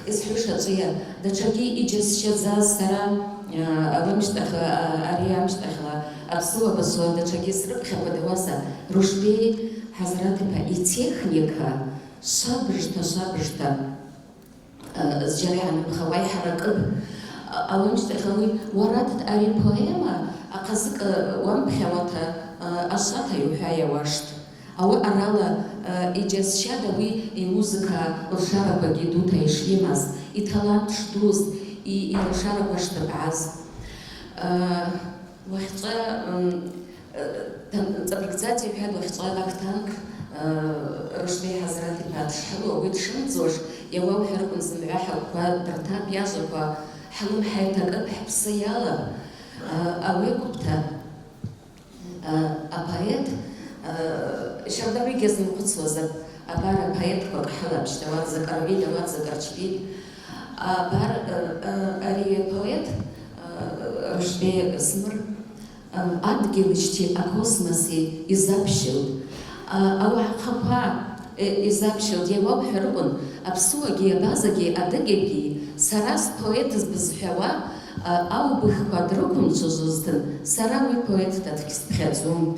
исҳәаша ҵәиа, даҽакгьы иџьасшьаӡаз сара, а, ауамышьҭахь, а, ари амышьҭахьла аԥсуа бызшәала даҽакгьы срыԥхьакуа дауаса, Рушьбеи Ҳазараҭ-иԥа итехника, шабыжҭа, шабыжҭа. Зџьара иаанымхауа иҳаракып. Ауамышьҭахь ауи, уара, дад, ари поема ахазык уамԥхьауата, ашаҭа иуҳәа иауашт. Ауи арала, иџьасшьада уи имузыка лшарақәагьы дута ишимаз, иҭалант шдуз, и-, илшарақәа шдырбаз. Уахьчӏва, м, э, тан-, Ҵабыргӡаҵәиа ҳәа уахьчӏва Вахтанг, э, Рушьбеи Ҳазараҭ-иԥа дшҳәало, уи дшымӡуаш, иауауҳәаракәын, зымгӏва ҳагәқәа дырҭап, иажвақәа ҳлымҳа иҭакып, ҳпсы иалап. Э, ауи акӏвпӏта, э, апоет, э, шьарда уигьи азымхъвыцуазар, Абар апоетқәак ҳалаԥшьҭ, ауат закә рҳәеит, ауат закә рчбеит. Абар, ы, ы, ари апоет, ы, Рушьбеи Смыр, ы, адгьылишьҭи акосмоси изаԥшьылт. Ы, ауаа хақәа, ы, изаԥшьылт, иауауҳәар акәын, аԥсуагьы, абазагьы, адыгьагьы, сара споет збызҳәауа, ы, аубыхқәа дрықәымчыз узҭын, сара уи поет ҭацәгьы сԥхьаӡом.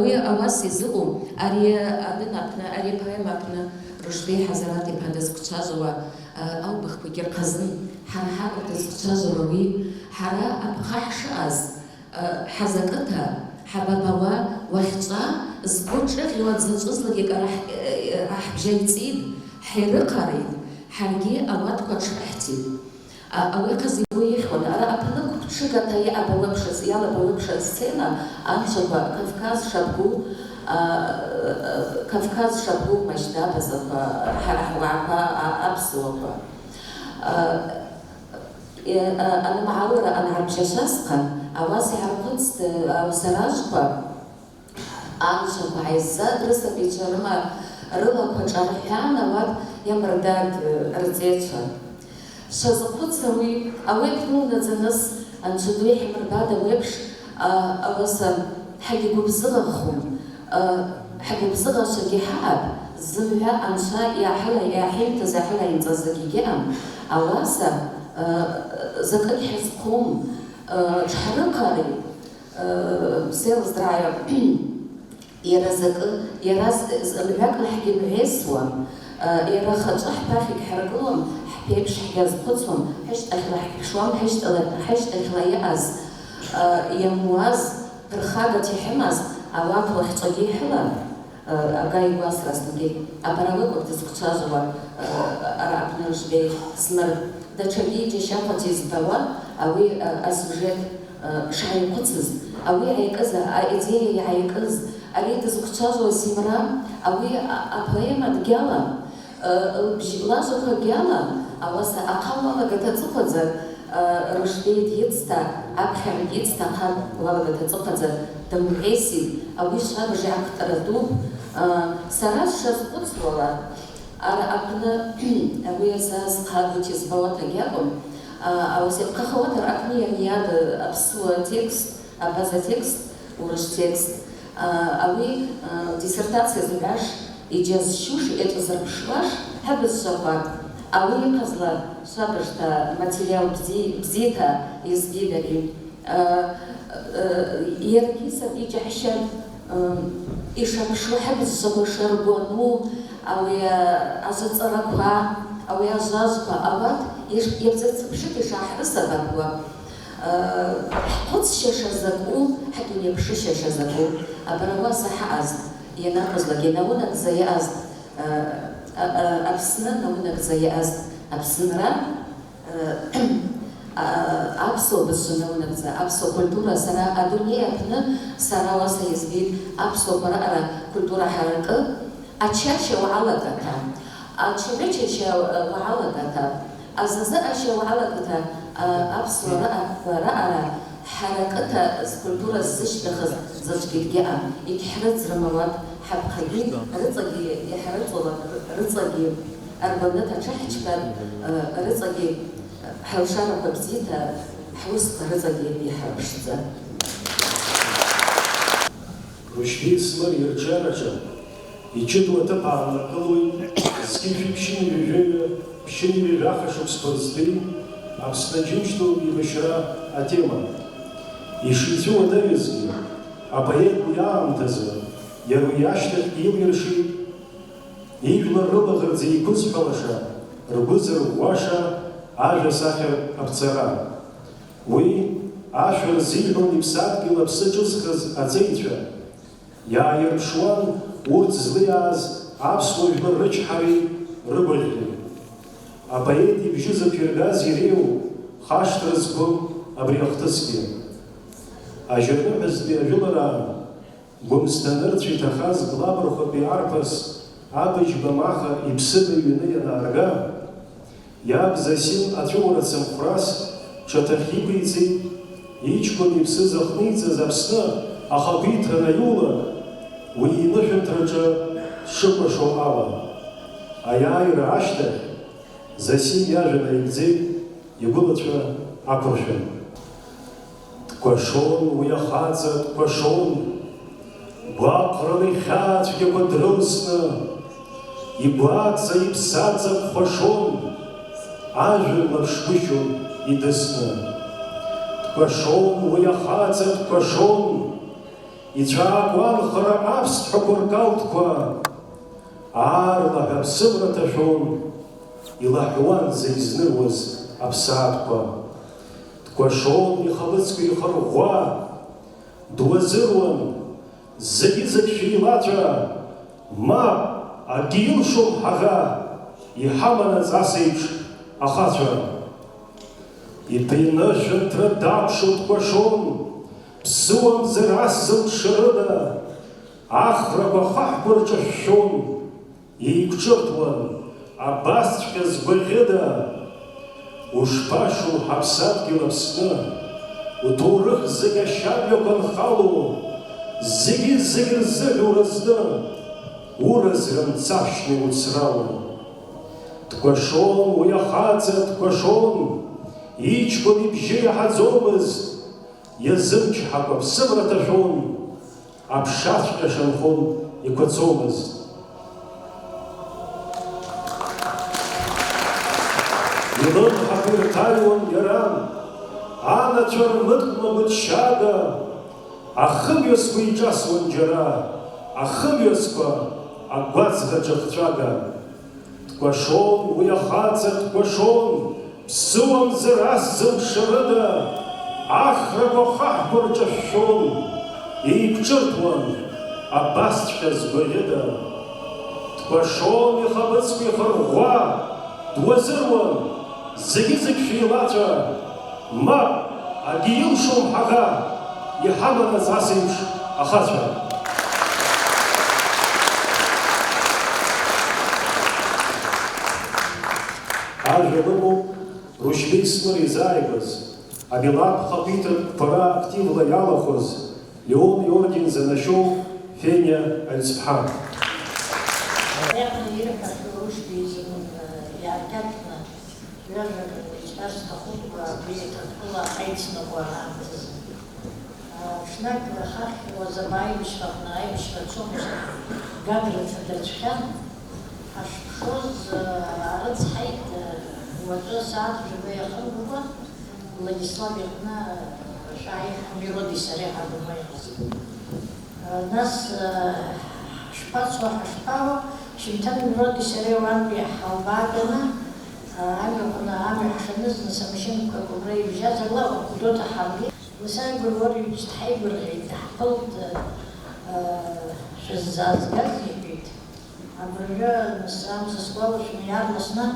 Уи ауас изыҟоу, ари адәын аҟны, ари апоема аҟны Рушьбеи Ҳазараҭ-иԥа дызгәҽаӡауа, аубыхқәагьы рхазын, ҳара ҳакәын дызгәҽаӡауа уи, ҳара агәхаа ҳшыҟаз, ҳазакыҭа, ҳабабауа, уахьҵәа, згәы ҿыӷьуа дзаҵәызлакь ара ҳ-, ҳбжьаҩ ҵит, ҳирыхарит, ҳаргьы ауатқәа ҽраҳҭеит. А, ауи хазы игәы ихьуан, ара аԥны гәыԥҽыгаҭа иабалыԥшыз, иалабалыԥшыз асцена, анцәақәа, Кавказ шабгу, а, Кавказ шабгу мажьда абазақәа, ҳара ҳуаақәа, а, аԥсуақәа. А, е, а, анымҳалара анҳарбжьашазхәа, ауаса иҳархәыцт, а, аусаражқәа. Анцәақәа ааизза дрысабицәа рыма рылақәа ҿарҳәан, ауат иамырдад рҵеицәа. Шазхәыцуа уи, ауеиԥш дулнаҵаныс, Анцәа ду иҳмырбада уеиԥш, а, ауаса ҳагьгәыбзыӷахом, а, ҳгәыбзыӷашагьы ҳааб, зымҩа Анцәа иаҳала-, иаҳимҭаз, иаҳалаимҵаз акгьы аам, ауаса, а, закәгьы ҳазхом, а, ҽҳарыхари, Сеилаздрааҩы, иара закы, иара з-, з-, мҩак лаҳгьы мҩасуам, иара хаҿы ҳԥахьагь ҳаргылом, ҳԥеиԥш ҳгьы азхәыцуам, ҳашьҭахьла ҳԥшуам, ҳашьҭала, ҳашьҭахьла иҟаз, иамуаз, ԥырхагас иҳамаз ауат лахьҵәагьы иҳәылам. Ага игәасра сҭгьы, абарала кәык дызгәцәажәауа, ара аҟны Рушьбеи Смыр, даҽаки џьашьахәаҭи збауа, ауи асиужет шҳаиқәыцыз, ауи иаикыз аидеиа иаикыз, ари дызгәцәажәауа Семра, ауи апоема дгьала, лбжь-, лажәақәа гьала, ауаса ахала алагаҭа аҵыхәаӡа, Рушьбеи дицҭа, аԥхьара дицҭа, ахала алагаҭа аҵыхәаӡа дымгәеисит, ауи шабжьы актәара дууп, сара сшазхәыцуала, ара аҟны, ауи азы азхагоит избауа ҭагьакәым, ауаса иаԥхахауа дара аҟны ианиада аԥсуа текст, абаза текст, урыс текст, ауи диссертациа зҳәаш, иџьазшьуш, иаҿазырԥшуаш ҳабызшәақәа, ауи ихазла шабашҭа материал бзи-, бзиҭа избеит ари. Иаргьы саб иҷаҳшьап, ишаԥшуа ҳабызшәақәа шаргәану, ауи ажаҵарақәа, ауи ажәажәқәа, ауат иш-, иабзацыԥшит ишаҳрысабатәуа. Ҳхәыцшьа шазакәу, ҳдунеиԥшышьа шазакәу, абарауаса ҳаҟаз, ианакәызлак, инаунагӡа иҟаз, Аԥсны наунагӡа иҟаз Аԥсынра, аԥсуа бызшәа наунагӡа аԥсуа культура, сара адунеи аҟны, сара уаса избеит аԥсуақәа раҟара культура ҳаракы, ачашьа уалагаҭа, ачарычашьа уалагаҭа, азазыҟашьа уалагаҭа, аԥсуа раҟа-, раҟара ҳаракыҭа зкультура ззышьҭнахыз заҵәгьы дгьаҟам, егьҳрыӡрым ауат ҳаԥхагьы, рыҵагьы иҳарыҵалап, рыҵагьы аргәанырҭа ҽаҳчгар, рыҵагьы ҳалшарақәа бзиҭа, ҳусқәа рыҵагьы иҳарԥшӡа. Рушьбеи Смыр ирҿиараҿы иҷыдоу аҭыԥ ааннакылоит зқьи жәшәи ԥшьынҩажәаҩы, ԥшьынҩажәаха шықәсқәа рзтәи Аԥсны Аџьынџьтәылатә еибашьра атема. Ишицәыуадаҩызгьы, апоет уи аамҭазы, иара уи ашьҭахьгьы илиршеит ижәлар рылаӷырӡ еиқәызҳәалаша, ргәы зырӷәӷәаша ажәа-сахьа аԥҵара. Уи ашәа рзиҳәон иԥсадгьыл аԥсы ҿызхыз аҵеицәа. Иааирԥшуан урҭ злеиааз аԥсуа жәлар рычҳареи рыгәаӷьреи. Апоет ибжьы зықәиргаз иреиуоуп хашҭра зқәым абри ахҭысгьы. Ажьырныҳәазтәи ажәылараан Гәымсҭа нырцә иҭахаз Глабырхәатәи арԥыс Абыџьба Маха иԥсыбаҩ иҩны ианаарга, иаб Зосим аҵәыуара цымхәрас ҽаҭахь иқәиҵеит, иҷкәын иԥсы зыхниҵаз Аԥсны ахақәиҭра анаиула, уи инышәынҭраҿы Дшыкәашо ала, аиааира ашьҭахь, Зосим иажәа наигӡеит, игәылацәа ақәыршәан. Дкәашон уи ахаҵа, дкәашон, гәаҟрала ихьаа цәгьақәа дрылсны, игәаҵа, иԥсаҵа кәхәашон, ажәҩан лаԥшгәышьон идысны. Дкәашон уи ахаҵа, дкәашон, ицәаакуан хара аԥсҭҳәақәа ркалҭқәа, аарлаҳәа аԥсымра ҭашәон, илаҳәуан зегь зныруаз аԥсаатәқәа. Дкәашон ихаԥыцқәа ихырӷәӷәа, дуазыруан, зегьы-зегь шәеилаҵәа, мап, акгьы илшом ҳаӷа, иҳаманаҵ ас еиԥш ахацәа. Иԥыҩны ашәынҭра дакәшо дкәашон, ԥсыуамзар ас зылшарыда, ахрақәа ахаҳәқәа рҿышәшәон, еиқәҿырҭуан, абасҵәҟьа згәаӷьыда? Ушԥашоу ҳаԥсадгьыл Аԥсны, уҭоурых зегь ашьабҩақәа нхало, зегьы-зегь рзыҳәа уразны, уразра мцашәны иуцрало. Дкәашон уи ахаҵа, дкәашон, иҷкәын ибжьы иаҳаӡомызт, иазымчҳакәа аԥсымра ҭашәон, аԥшаҵәҟьа шанхон иқәацомызт. Илымҳақәа ирҭаҩуан иара, анацәа рмыткәма гәыҭшьаага, ахымҩасқәа иҿасуан џьара, ахымҩасқәа агәаҵӷа ҿыхҵәага. Дкәашон уи ахаҵа, дкәашон, ԥсыуамзар ас зылшарыда, ахрақәа ахаҳәқәа рҿышәшәон, еиқәҿырҭуан, абасҵәҟьа згәаӷьыда? Дкәашон ихаԥыцқәа ихырӷәӷәа, дуазыруан, зегьы-зегь шәеилаҵәа, мап, акгьы илшом ҳаӷа, иҳаманаҵ ас еиԥш ахацәа. Ажәа лымоуп Рушьбеи Смыр изааигәаз, амилаҭ хақәиҭратә қәԥара активла иалахәыз, Леон иорден занашьоу Фениа Аҩӡԥҳа. Аиаҟны ирҳәахьоу Рушьбеи изын, э, иааркьаҿны ҩажәак исҳәар сҭахуп, абри Ҭырқәтәыла аицныҟәара аамҭазы. Э, ҽнак хахь Уазабаа аибашьраҟны аибашьра цомызт, Гагра ҭадырцәхьан. Ҳашԥшоз, э, аарыцҳаит, э, уаҵәы асааҭ жәаба иахымгакәа, Владислав иҟны шәааи, Мироди сареи ҳабымоуи ҳазы. Нас, э, ҳашԥацо, ҳашԥаауа, Шьынҭан Мироди сареи уантәи ҳалбааганы, э, амҩаҟны амҩа ҳшаныз, нас амашьынақәак убра ибжьазар, ла Гәдоуҭа ҳамгеит. Нас Аигәа Георгиевич дҳаигәырӷьеит, даҳԥылт, э, шәыззаазгаз, иҳәеит. Абыржәы, нас, амца сгәалашәом, иаарласны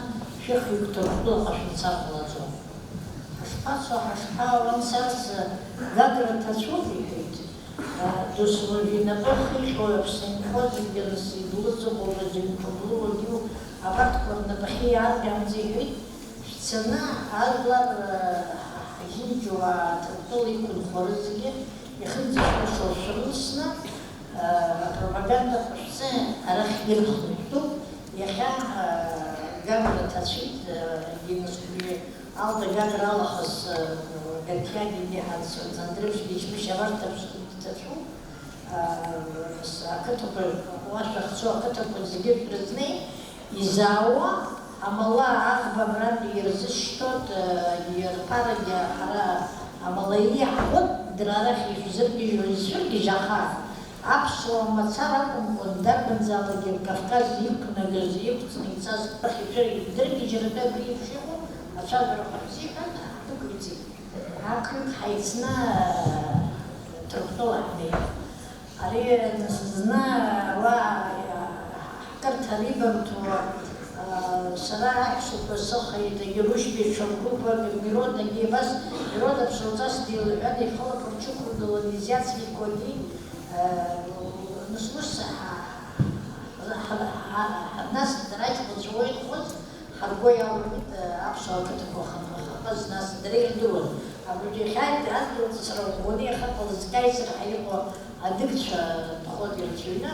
шәыхҩык Ҭырқәтәылаҟа шәымцар ҟалаӡом. Ҳашԥацо, ҳашԥаауа, анцәа, Гагра ҭацәуп, иҳәеит. Досмов инапы ахихьоу Аԥсны инхо зегьы, нас, иблыҵақәоу, зыҩқәа блуа, абарҭқәа рнапахьы иааргамҵа, иҳәеит, шәцаны ажәлар, ҳзынџьуаа Ҭырқәтәыла иқәынхо рызегьы ихьымӡӷ шәылшо шәрылсны, Апропаганда ҟашәҵа арахь ирхынҳәтәуп, иахьа, а, Гагра ҭацәит, а, Геннадиевич Алда Гагра алахыс, а, Гатиагьы иҳацу Андреевич Гечмыш абарҭ аԥшӡа ҭацәуп, а, с-, ақыҭақәа, уа шәахьцо ақыҭақәа зегьы шәрызнеи, изаауа, амала аӷба абрантәи ирзышьҭоит, а, ирԥарагьы ҳара амала иаҳхәыт, дара арахь ишәзыргьежьуа, изшәыргьежь, аха Аԥсуа мацара акәымкәан, дарбанзаалакгьы Кавказ иқәнагаз, иқәҵны ицаз рахь ишәыр идыргьежьратәы абри еиԥш иҟоу ацәажәарақәа рзыҳәан ҳдәықәиҵеит. Ақҩык ҳаицны Ҭырқәтәыла ҳнеит. Ари зны уа ҳкырҭа рибамҭо, сара аҳәсақәа сыхеит, егьи Рушьбеи ҽа гәыԥк, Миродагьы абас, Мирода ԥсуаҵас деилаҳәан, ихылаԥш рҽықәыргылан, изиацликуагьы, Нас ус ҳа-, ҳа-, ҳа-, ҳа-, нас дара аҷкәынцәа уа инхоз ҳарго иалагеит, аԥсуа ақыҭақәа ханхақәаз, нас дара ирдыруан. Абыржә иахьа адгьылҵысра ӷәӷәаны иахьыҟалаз Каисар ҳәа иҟоу адыгцәа нхоит ирацәаҩны.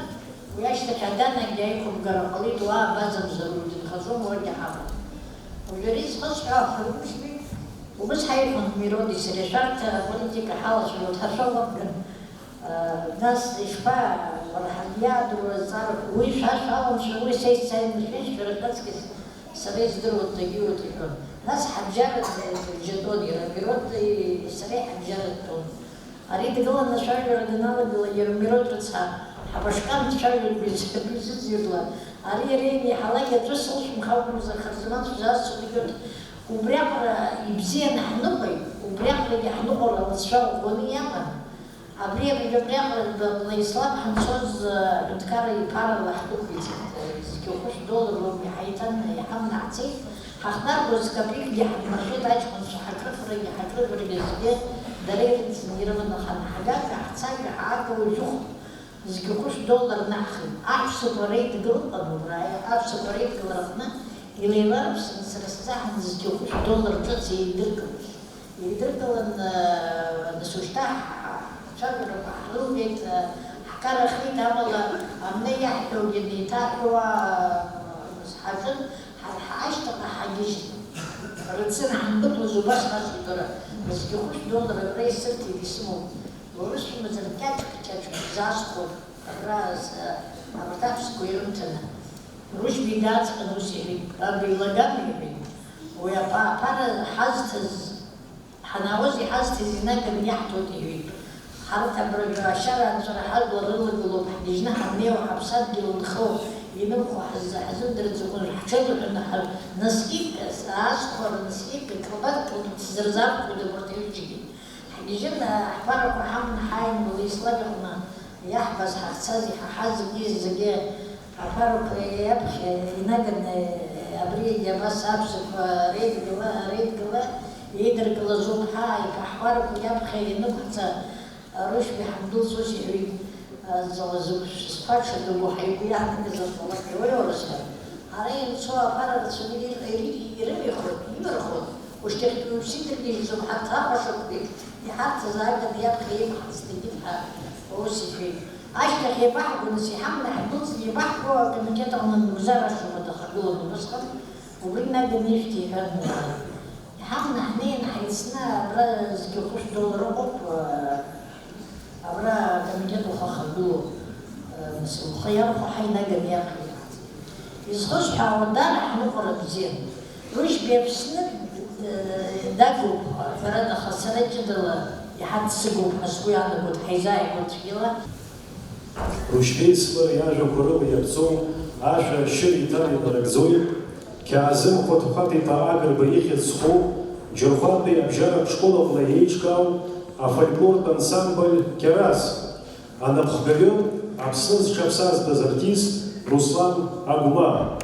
Уи ашьҭахь аганагьы аиқәымгара ҟалеит, уа абазамзар, уаҩ дынхаӡом, уагьы ҳамам. Уажәы ари зхысҳәаауа ҳаргәыжьуеит, убас ҳаиҳәон Мироди сареи, шәарҭ аполитика ҳалацәажәоит ҳәа шәаламган. Нас ишԥа, уара, ҳагьиаадыруа зҵаарақәа, уи шәа шәаламшәа, уи са исзааины шәеиӷьшәара шәаҵкьыс сара издыруа дагьиуеит иҳәон. Нас ҳабжьара џьатәон иара, Мироди сареи ҳабжьара дтәон. Ари дгыланы ацәажәара даналагала, иара Мирод рыцҳа, ҳабашкар дцәажәоит бызшәа бзиала. Ари иара ианиҳалак аӡәы сылшәымхы акәымзар, хырзаман шәзаасцо дгьоит. Убриаҟара ибзианы ҳныҟәеит, убриаҟарагьы ҳныҟәара лҵшәа ӷәӷәаны иаман. Абри абри абриаҟара Владислав ҳанцоз, аҳәынҭқарра иԥарала ҳдәықәиҵеит. Зқьи хәышә доллар роуп иҳаиҭан, иҳаманы ҳцеит. Ҳахнаргоз капикгьы ҳадмырҳәеит, аҷкәынцәа ҳакрыфарагьы ҳакрыжәрагьы зегьы дара ирыцны ирыманы ҳанҳагага, ҳцага, ҳаага уажәыхә зқьи хәышә доллар наҳхит. Аҳәсақәа реидгыла ыҟан убра, аҳәсақәа реидгылараҟны илеиларыԥсан сара сзаҳан зқьи хәышә доллар ҿыц еидыркылеит. Еидыркылан, нас ушьҭа ҳ-, ҳцәажәарақәа ҳрылгеит, ҳкарахеит, амала амны иаҳҳәогьы неиҭаҳәуа, нас ҳаҿын, ҳа-, ҳа-, ашьҭахьҟа ҳагьежьит. Рыцын ҳандәықәлаз убас нас удара, зқьи хәышә доллар абра исырҭеит, исымоуп. Урысшәа мазар кьаҿк-кьаҿк заасхәон, абра, абарҭ аҳәсақәа ирымҭаны. Рушьбеи дааҵҟьан ус иҳәеит, абри Лаган иҳәеит, уи аԥа-, аԥара ҳазҭаз, ҳанаауаз иҳазҭаз инаганы иаҳҭоит иҳәеит. Ҳарҭ абыржәы ашьара анҵәара ҳажәлар рылагылоуп, ҳгьежьны ҳаннеиуа ҳаԥсадгьыл нхо, инымхо ҳаз-, ҳзымдырӡакәа ҳҽеилаҳәаны ҳа-, наскьыпк аасхәара, наскьыпк акалбарҭ кылбыҭ сзырзаақәтәоит абарҭ аҩыџьагьы. Ҳгьежьын, ҳԥарақәа ҳаман ҳааин Владислав иҟны иаҳбаз, ҳахьцаз, иҳаҳаз зегьы, зегьы аԥарақәа иаԥхьа инаганы, абригьы абас аҳәсақәа реидгыла, реидгыла, еидыркылаз ауп ҳәа, иԥа ҳԥарақәа иаԥхьа ианықәҳҵа, Рушьбеи ҳандәылҵуаз иҳәеит, зыгә-, зықәшәысқәа ҽадыгәа ҳаигәы иаанагаз афалак иоуеи, уара, сҳәан. Ара ианцо аԥара рацәаны ир-, ир-, ирымихуан, имырхуан, ушьҭахьтәи уаҩԥсы идыргьежьӡом, ҳарҭ акәашақәеи иҳарҭаз ааганы иаԥхьа иқәҳҵт егьит ҳәа ус иҳәеит. Ашьҭахь иабаҳго, нас, иҳаманы ҳдәылҵны иабаҳго, акомитет аҟны нугзар ашәа ухадахагылан убысҟан, убри наганы ишәҭ, иҳәан. Иҳаманы ҳнеин ҳаицны, абра зқьи хәышә доллар ыҟоуп, абра акомитет ухахагылоуп, нас, ухы иархәо ҳаинаганы иаԥхьа иҟаҳҵеит. Изхысҳәаауа, дара ҳныҟәара бзиан. Рушьбеи Аԥсны, э, дагуп, ҳәарада, аха сара ҷыдала иҳаццыгоуп ҳәа сгәы иаанагоит, ҳаизааигәоуп цәгьала. Рушьбеи Слыр иажәақәа рыла иаԥҵоу ашәа ашьыр иҭан инарыгӡоит Қьаазым Хәаҭхәаҭ-иԥа Агрба ихьӡ зхоу Џьырхәантәи абжьаратә школ аҟны еиҿкаау афольклортә ансамбль Кьараз. Анапхгаҩы, Аԥсны зҽаԥсазтәыз артист Руслан Агәмаа.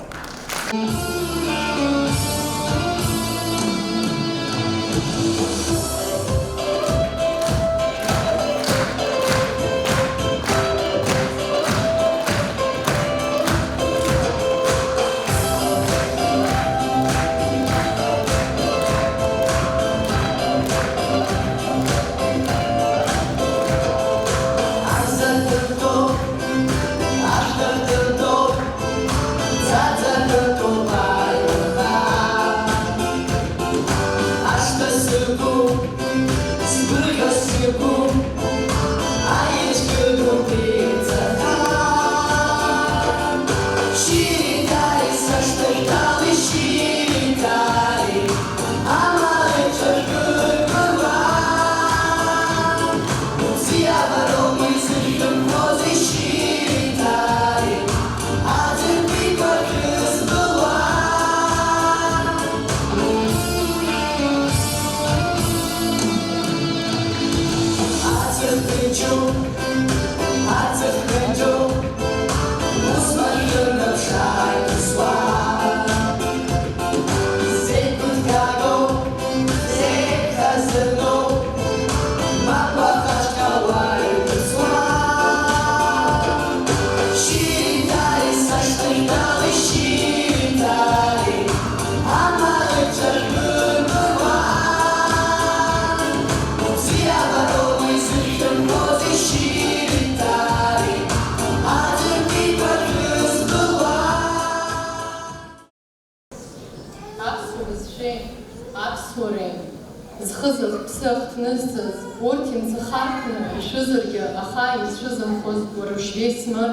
Зыхԥсыхт нызҵаз, урҭ имцахарҭаны ишәызаргьы, аха ицәызымхоз уара ушьбеи Смыр,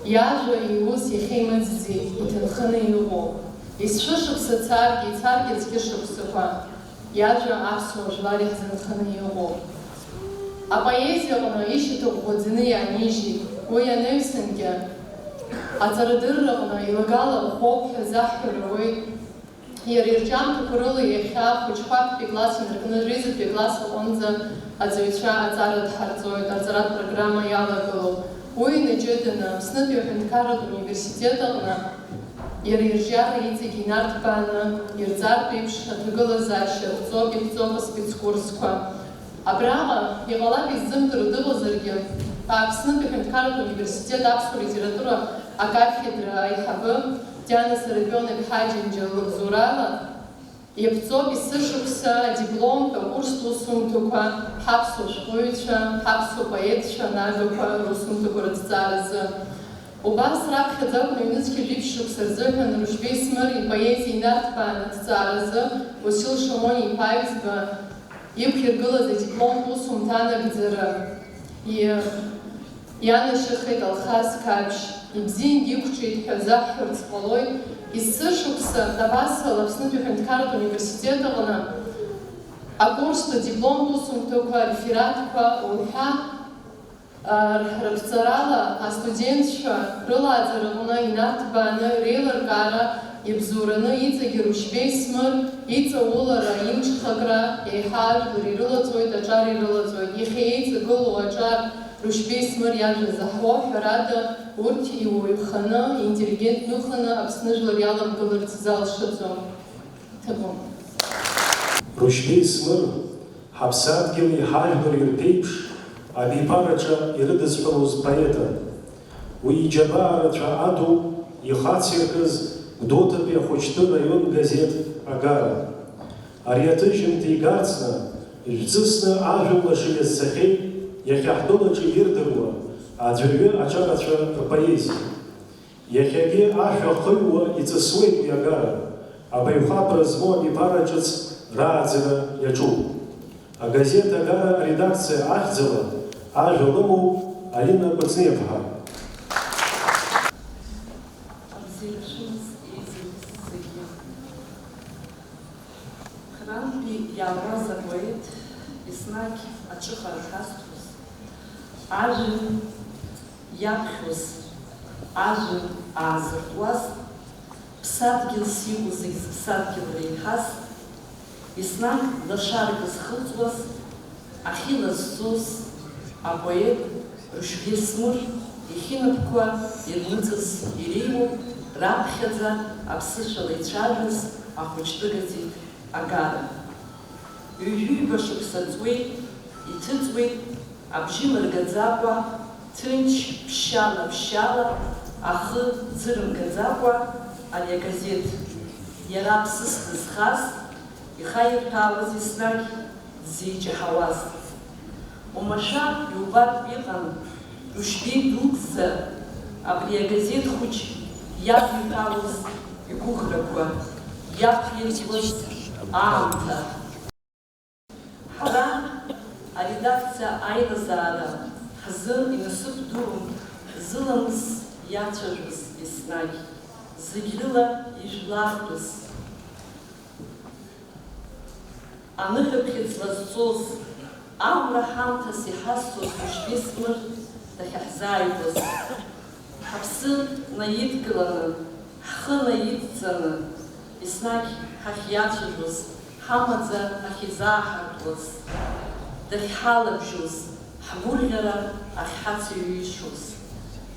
иажәа, иус иахьа имыӡӡеит, иҭынханы иҟоуп. Есышықәса царгьы, ицаргьы цқьышықәсақәа, иажәа аԥсуа жәлар иаҳзынханы иҟоуп. Апоезиаҟны ишьаҭа ӷәӷәаӡаны иаанижьит, уи анаҩсангьы, аҵарадырраҟны илагала ӷәӷәоуп ҳәа заҳҳәар ауеит. Иара ирҿиамҭақәа рыла иахьа хәыҷқәа актәи класс инаркны жәеизатәи акласс аҟынӡа аҵаҩцәа аҵара дҳарҵоит, аҵаратә программа иалагылоуп. Уи инаҷыданы Аԥснытәи аҳәынҭқарратә университет аҟны иара ирҿиара иҵегь инарҭбааны ирҵартә еиԥш аҭагылазаашьа рҵоуп, иԥҵоуп аспецкурсқәа. Абраҟа, иҟалап иззымдыруа дыҟазаргьы, Аԥснытәи аҳәынҭқарратә университет аԥсуа литература акафедра аиҳабы Диана Сарапион-иԥҳа Џьынџьал лыбзоурала иаԥҵоуп есышықәса адипломтә акурстә усумҭақәа, ҳаԥсуа шәҟәыҩҩцәа, ҳаԥсуа поетцәа нагақәа русумҭақәа рыҭҵааразы. Убас раԥхьаӡа акәны ҩнызқьи жәиԥшь шықәса рзыҳәан Рушьбеи Смыр ипоезиа инарҭбааны аҭҵааразы Уасил Шамониа-иԥа Аҩӡба иқәиргылаз адипломтә усумҭа анагӡара и-, ианашьахеит Алхас Қаԥшь. Ибзиангьы иқәҿиеит ҳәа заҳҳәарц ҟалоит. Есышықәса абасала Аԥснытәи аҳәынҭқарратә университет аҟны акурстә дипломтә усумҭақәа, арефератқәа уҳәа, Рыԥҵарала астудентцәа рылааӡараҟны инарҭбааны реилыркаара иабзоураны иҵегьы Рушьбеи Смыр иҵаулара, имҽхакра еиҳа ажәлар ирылаҵоит, аҿар ирылаҵоит. Иахьа еиҵагылоу аҿар Рушьбеи Смыр иажәа заҳуа, ҳәарада, урҭ иуаҩханы, интеллигент ныханы Аԥсны жәлар иаламгыларц залшаӡом. Ҭабуп. Рушьбеи Смыр, ҳаԥсадгьыли ҳажәлари рԥеиԥш абиԥараҿы ирыдызҳәалоз поетын. Уи иџьабаа рацәа адуп ихациркыз Гәдоуҭатәи ахәыҷтәы раион газеҭ Агара. Ари аҭыжьымҭа игарцны, ижәҵысны ажәа лаша иазцахьеит иахьа ҳтәылаҿы ирдыруа аӡәырҩы аҿарацәа рпоезиа. Иахьагьы ашәа хыҩуа иҵысуеит уи агара, абаҩхатәра змоу абиԥара ҿыц рааӡара иаҿуп. Агазеҭ Агара аредакциа ахьӡала ажәа лымоуп Алина Кәыҵниаԥҳа. Абзиара шәымаз еизигаз зегьы. Харантәи иаауаз апоет, еснагь аҿыхара ҳазҭоз, ажәҩан иаԥхьоз, ажәҩан аазыртуаз, ԥсадгьылс иҟоу зегь зыԥсадгьыл реиҳаз, еснагь лашарак зхылҵуаз, ахьы лазҵоз апоет Рушьбеи Смыр ихьынапқәа ирныҵыз иреиуоуп раԥхьаӡа аԥсышәала ицәажәаз ахәыҷтәы газеҭ Агара. Ҩажәи-ҩба шықәса ҵуеит, иҭыҵуеит, абжьы мыргаӡакәа, ҭынч ԥшьшьала-ԥшьшьала, ахы ӡырымгаӡакәа ари агазеҭ. Иара аԥсыс дызхаз, ихаирҭәаауаз еснагь дзеиҷаҳауаз. Уамашәа иубартә иҟан Рушьбеи дуӡӡа абри агазеҭ хәыҷ иадиҳәалоз игәыӷрақәа, иақәирӡуаз аамҭа. Ҳара аредакциа аилазаара ҳзы инасыԥ дууп зыламыс иацәажәоз еснагь, зегь рыла ижәлартәыз. Аныҳәаԥхьыӡ лазҵоз, амра ҳамҭас иҳазҭоз Рушьбеи Смыр дахьаҳзааигәаз, ҳаԥсы наидкыланы, ҳхы наидҵаны, еснагь ҳахьиацәажәоз, ҳамаӡа ахьизааҳартуаз, дахьҳалабжьоз, ҳгәырӷьара ахьҳацеиҩишоз.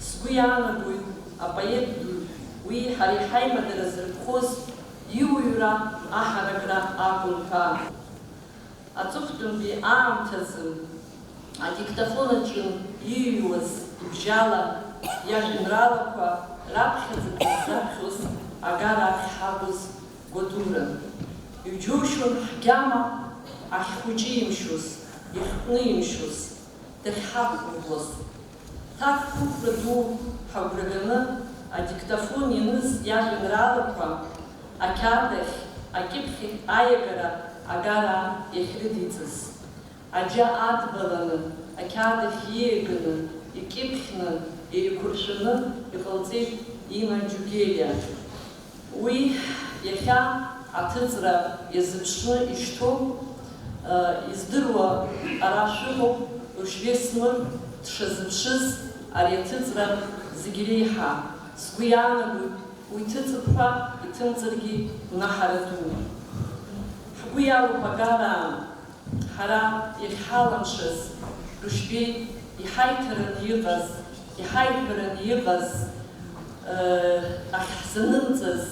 Сгәы иаанагоит, апоет ду уи ҳареи ҳаимадара зырԥхоз иуаҩра аҳаракра акәын ҳәа. Аҵыхәтәантәи аамҭазы адиктофон аҿы иҩуаз ибжьала иажәеинраалақәа раԥхьаӡатәи ззаԥхьоз агара ахь ҳакәыз гәадуран. Иџьоушьон ҳгьама ахьхәыҷы имшьоз, ихҟәны имшьоз, дахьҳақәгәыӷуаз. Ҭакԥхықәра ду ҳагәра ганы адиктофон ианыз иажәеинраалақәа ақьаад ахь, акьыԥхьахь аиагара Агара иахьрыдиҵаз. Аџьа адбаланы, ақьаад ахь ииаганы, икьыԥхьны, еиқәыршәаны иҟалҵеит Има Џьугелиа. Уи иахьа аҭыҵра иазыԥшны ишьҭоу, э, издыруа ара шәыҟоуп, Рушьбеи Смыр дшазыԥшыз ари аҭыҵра зегь реиҳа. Сгәы иаанагоит, уи ҭыҵып ҳәа иҭымҵыргьы гәнаҳаратәуп. Ҳгәы иалоуп агараан, ҳара иахьҳалымшаз, Рушьбеи иҳаиҭараны иҟаз, иҳаиҳәараны иҟаз, э, ахьҳзанымҵаз,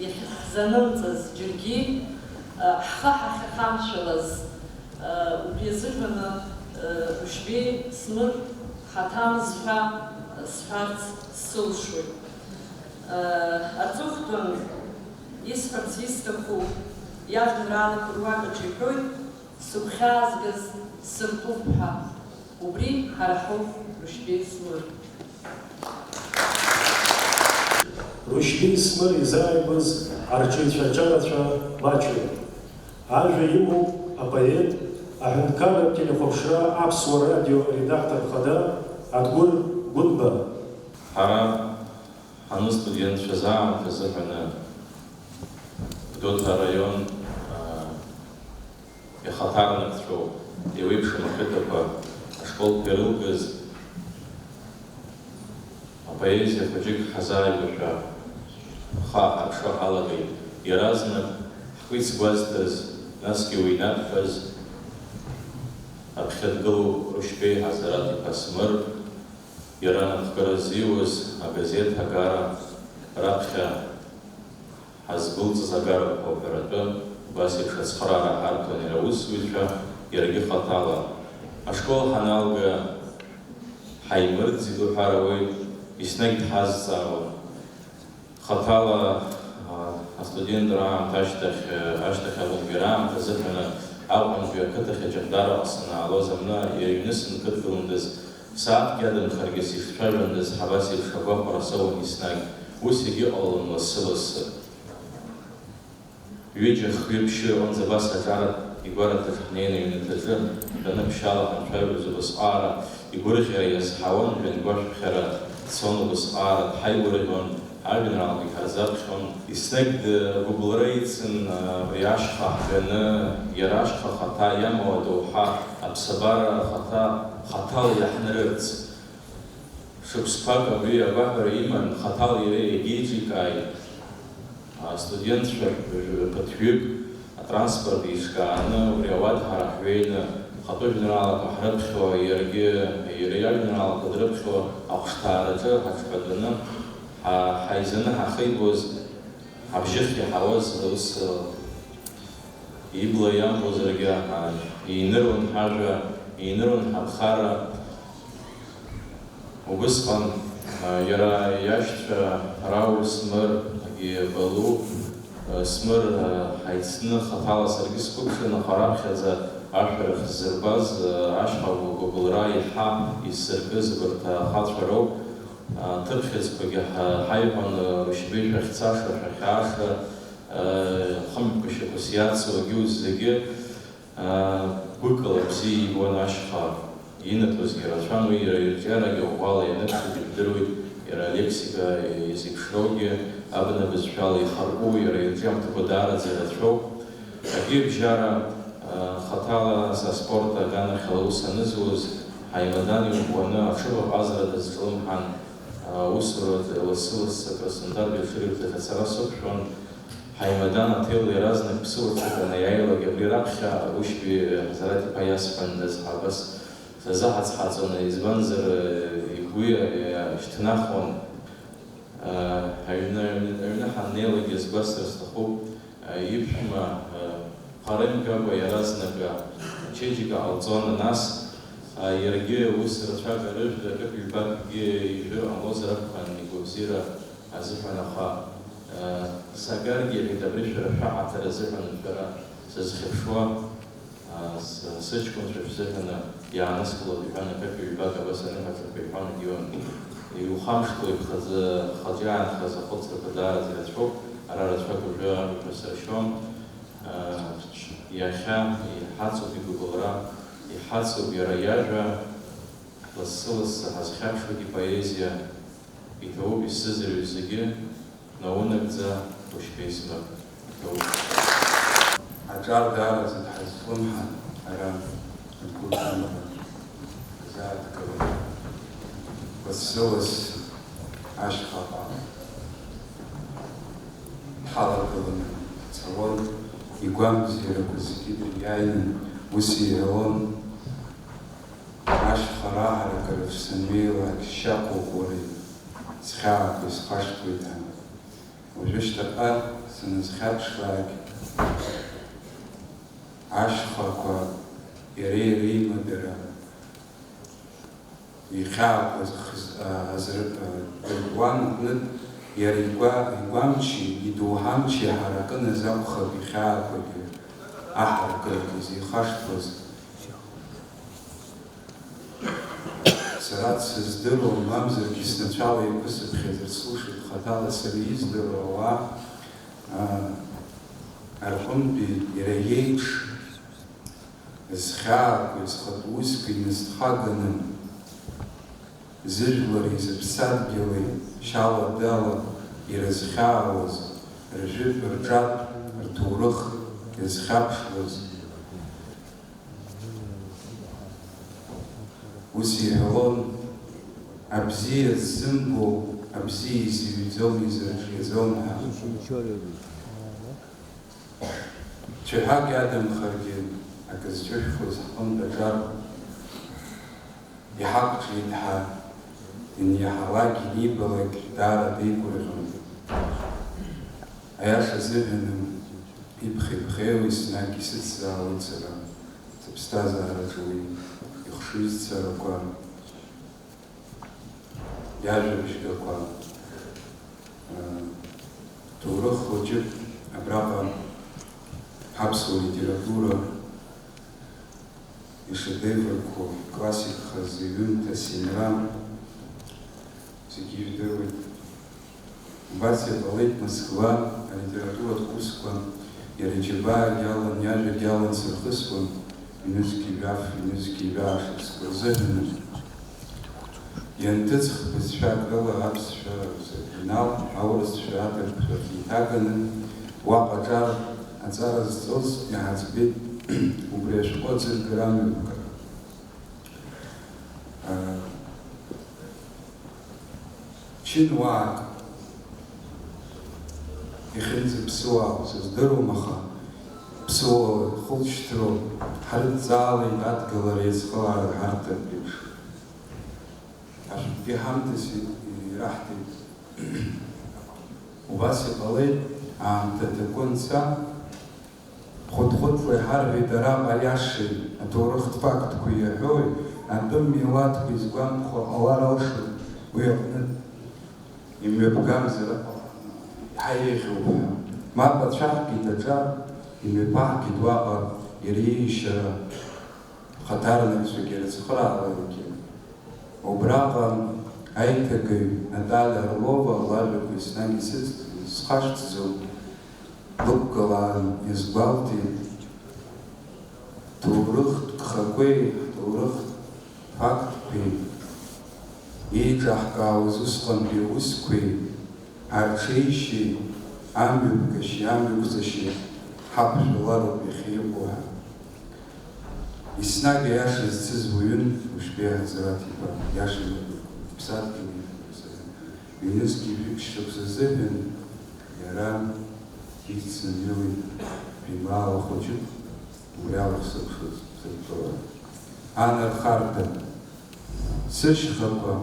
иахьҳзанымҵаз џьаргьы, э, ҳхы ҳахьахамшәалаз, э, убри азыҳәаны, э, Рушьбеи Смыр ҳаҭамыз ҳәа, э, сҳәарц сылшоит. Э, аҵыхәтәан исҳәарц исҭаху иажәеинраалақәа руак аҿы иҳәоит, сыгәхьаазгаз сыртәуп ҳәа. Убри ҳара ҳауп, Рушьбеи Смыр. Рушьбеи Смыр изааигәаз арҿиацәа рҿарацәа маҷҩым. Ажәа имоуп апоет, аҳәынҭқарратә телехәаԥшра Аԥсуа радио аредактор хада Адгәыр Гәынба. Ҳара ҳаныстудентцәаз аамҭазы ҳәаны Гәдоуҭа араион, аа, ихаҭарнакцәоу еиуеиԥшым ақыҭақәа ашколқәа ирылгаз апоезиа хәыҷык ҳазааигәашәа, ҳхы ааҳарԥшуа ҳалагеит. Иаразнак ҳхы ицгәазҭаз, насгьы уи инадҳәаз аԥхьа дгылоуп Рушьбеи Ҳазараҭ-иԥа Смыр. Иара анапхгара ззиуз агазеҭ агара раԥхьа ҳазгәылҵыз агарақәа уҳәаратәы, убас еиԥш ацхыраара ҳарҭон иара аусзуҩцәа, иаргьы хаҭала. Ашкол ҳаналга ҳаимырӡеит уҳәар ауеит, еснагь дҳазҵаауан. Хаҭала, а, астудентра аамҭа ашьҭахь, ашьҭахь абылтәира аамҭа азыҳәаны Аҟәантәи ақыҭахь аҷандараҟа санаалоз амны иара иҩны сынкыдгыландаз, сааҭк иадамхаргьы сишцәажәандаз, ҳабас еиԥш агәахәара соуан еснагь. Ус егьыҟалалон лассы-лассы. Ҩыџьа-хҩы-ԥшьҩы аҟынӡа абас аҿар игәараҭаҿ ҳнеины аҩнаҭаҿы ҳтәаны ԥшьаала ҳанцәажәоз убасҟаара, игәырӷьара иазҳауан, жәҩангәашәԥхьара дцон убасҟаара, дҳаигәырӷьон, ажәеинраалақәагь ҳарзаԥхьон. Еснагь дгәыбылра ицын, абри ашьха ҳганы, иара ашьха хаҭа иамоу адоуҳа, аԥсабара ахаҭа хаҭала иаҳнарырц. Шықәсқәак абри агәаҳәара иман, хаҭала иара иагьеиҿикааит. Астудентцәа ԥыҭҩык атранспорт еиҿкааны, убри ауада ҳара ҳҩеины, хатәы жәеинраалақәа ҳрыԥхьо, иаргьы иара иажәеинраалақәа дрыԥхьо, ахәышҭаараҿы ҳаҽҳәатәаны, ҳа-, ҳаизаны ҳахеибоз, ҳабжьыхь иаҳауаз, ус, ибла иамбозаргьы, а, иныруан ҳажәа, иныруан ҳаԥхара. Убысҟан, а, иара иашьцәа Рауль Смыр, егьи Балу, а, Смыр, а, ҳаицны хаҭала саргьы сқәыԥшын, аха раԥхьаӡа ашәарах ззырбаз, а, ашьха гәыбылра еиҳа исзыркыз абарҭ ахацәа роуп. А, ҭыԥхьыӡқәагьы ҳа-, ҳаиҳәон, а, Рушьбеи шәахьцаша, шәахьааша, а, хымԥкәашақәас иацу, егьи ус зегьы. Гәыкала бзиа ибон ашьха, инаҭозгьы рацәан, уи иара ирҿиарагьы ӷәӷәала ианыԥшугьы бдыруеит, иара алексика иазеиԥшроугьы, абна бызшәала ихаркәоу, иара ирҿиамҭақәа даараӡа ирацәоуп. Абиабжьара, а, хаҭала са аспорт аганахьала аус анызуаз, ҳаимадан иӷәӷәаны аҽыбӷаҟазара дазҿлымҳан, а, усураҿы лассы-лассы Краснодартәи аҽырҩрҭаҿ ацара сықәшәон. Ҳаимадан аҭел иаразнак ԥсыуа ҽыҭ анаиааилак, абри раԥхьа Рушьбеи Ҳазараҭ-иԥа иасҳәандаз ҳәа абас сазыҳацҳаҵон, избанзар, игәы иа-, иа-, шьҭнахуан. Аҩны, аҩны, аҩны ҳаннеилак иазгәасҭар сҭахуп, иԥшәма, хара имгакәа иаразнак ачеиџьыка ҟалҵон, нас, иаргьы ус рацәак арыжәтә акык-ҩбакгьы ижәыр ҟалозар акәхон игәабзиара азыҳәан, аха, э, сагаргьы, иҳәеит, абри шәара шәаҳаҭыр азыҳәан шәара сазхьыԥшуа, э, с-, сыҷкәынцәа шәзыҳәаны иааныскылоит, иҳәан, акык-ҩбак абас аныҳәаҿақәа иҳәон, егьиуан. Иухамышҭуа иԥхаӡа, хаҿы иаанхаз ахәыцрақәа даараӡа ирацәоуп, ара рацәак уажәы ажәақәа сыршьом. Э, Иахьа иҳацуп игәыбылра, иҳацуп иара иажәа, лассы-лассы ҳазхьаԥшуеит ипоезиа, иҭабуп исзыӡырҩыз зегьы, наунагӡа ушьҭеисмак, иҭабуп. Аҿар даараӡа дҳазхлымҳан, ара, ргәы рҭамлан, ҳзааҭгылан, лассы-лассы ашьхаҟа ҳалагыланы ҳцалон, игәамбзиарақәа зегьы дыриааины ус иҳәалон, ашьха раҳаракыраҿ санҩеилак шьа ҟәыӷәӷәареи схьаақәеи схашҭуеит ҳәа. Уажәы шьҭахьҟа саназхьаԥшлак, ашьхақәа иареи реимадара ихьаақәа хз-, а, азры-, а, дыркуан аҟнытә, иара игәа-, игәамчи идоуҳамчи ҳаракын азы акәхап ихьаақәагьы, аҳаракырагьы зихашҭуаз. Сара дсыздыруам, мамзаргьы снацәала иқәысыԥхьаӡар слушеит, хаҭала сара издыруа ауаа, а, рҟынтәи иара иеиԥш зхьаақәеи зхатә усқәеи инасҭхаганы, зыжәлари зыԥсадгьыли шьала-дала ирызхьаауаз, ржәытә, рҿатә, рҭоурых ирызхьаԥшуаз. Ус иҳәалон, абзиа ззымбо абзиа изыҩӡом, изырҿиаӡом ҳәа. Цәаҳәак иадамхаргьы, акы зҿышәхуаз ҳҟынтә аҿар иҳақәҿиеит ҳәа, ианиаҳалак, инибалак даара деигәырӷьон. Аиаша азыҳәан, иԥхеи-ԥхеиуа еснагь исыцзаауеит сара, сыԥсҭазаараҿы уи ихшыҩзцарақәа. Иажәабжьгақәа, ҭоурых хәыҷык абраҟа ҳаԥсуа литература ишедеврқәоу, классикхаз иҩымҭа Семира зегьы ижәдыруеит. Убас иҟалеит Москва алитературатә усқәа, иара иџьабаагьы алан, иажәагьы алан сырхысуан, ҩнызқь ҩаф, ҩнызқь ҩаашықәсқәа рзыҳәан. Ианҭыҵ хбызшәак рыла аԥсшәа рзы Инал, аурысшәа, аҭырқәшәа рхы иҭаганы, уаҟа аҿар аҵара зҵоз иааӡбеит убри ашәҟәы аӡыргара амҩаԥгара. Чынуаак, иахьынӡаԥсуаау сыздыруам, аха ԥсуала ихылшьҭроу ҳрыдҵаалеит адгылара иазхылаара ҳарҭартә еиԥш. Ашәҟәгьы ҳамҭас ираҳҭеит. Убас иҟалеит, аамҭа ҭакәы анца, Хәыҭ-хәыҭла иҳарҳәеит араҟа аиашеи, аҭоурыхтә фактқәеи иаҳәои, атәым милаҭқәеи згәамԥхо ҟалар алшоит уи аҟнытә, имҩаԥгамзар еиҳа еиӷьуп ҳәа. Мап ацәаҳкит аҿар, имҩаԥаҳгеит уаҟа иара ииашьара. Хаҭарнакцәагьы рыцхыраалагьы. Убраҟа аиҭагаҩ Наталиа Орлова лажәақәа еснагь исыцыз, исхашҭӡом, лықәгылаан иазгәалҭеит, ҭоурыхтә гхақәеи ҳҭоурыхтә фактқәеи еиҿаҳкаауаз усҟантәи аусқәеи, Арҽеишьеи амҩаԥгашьеи амҩақәҵашьеи ҳақәшәалароуп иахьа иҟоу ҳәа. Еснагь аиаша зцыз уаҩын Ушбеи Ҳазраҭ-иԥа, иаша иҟоуп, иԥсадгьыл иқәлоз. Ҩнызқь жәибжь шықәса азыҳәан иара ихьӡ сымҩылеит, жәеинраала хәыҷык, убри ала исылшоз сырԥылара. Анархарҭа, сышьхақәа,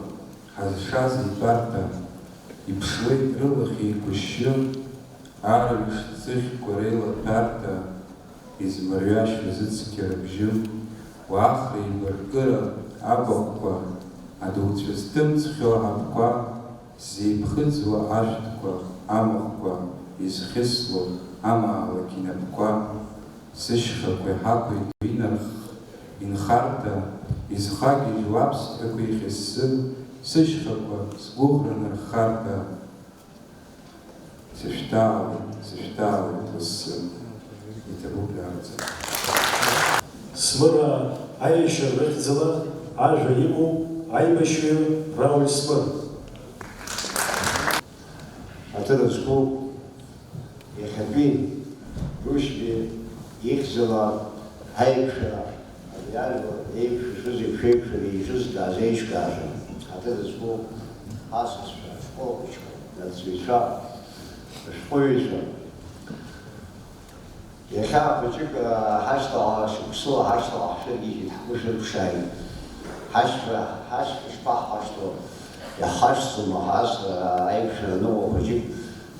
ҳазшаз итәарҭа, иԥшуеит рылахь еиқәышьшьы, арҩаш ӡыхьқәа реилаҭәарҭа, измырҩашьо зыцқьа рыбжьы, уа Ахра еибаркыра абахәқәа, адауцәа зҭымҵхьоу аҳаԥқәа, ззеиԥхыӡуа ашәҭқәа, амахәқәа, изхьысло амаалықь инапқәа, сышьхақәа иҳақәиҭу инарх-, инхарҭа, изхагьежьуа аԥсҭҳәақәа ихьыссы, сышьхақәа, сгәыӷра нархарҭа, сышәҭаалеит, сышәҭаалеит лассы. Иҭабуп иаанхаз. Смыраа аиашьара рыхьӡала ажәа имоуп аибашьҩы Рауль Смыр. Аҭыр зқәу иахьатәи Рушьби ихьӡала аиқәшәара, абри ажәлар еиқәшәашәа, еиқәшәеижьызгаз, еиҿкаажәа, аҭыр зқәу асасцәа, ашкол хәыҷқәа, арҵаҩцәа, ашәҟәыҩҩцәа, иахьа хәыҷык, а, ҳашьҭала, шықәсыла ҳашьҭала ҳшәыргьежьит, ҳгәы шәырԥшааит. Ҳашьцәа, ҳашьцәа шԥаҳхашҭуа, иаҳхашҭӡом, аха ас, а, аиқәшәара аныҟоу хәыҷык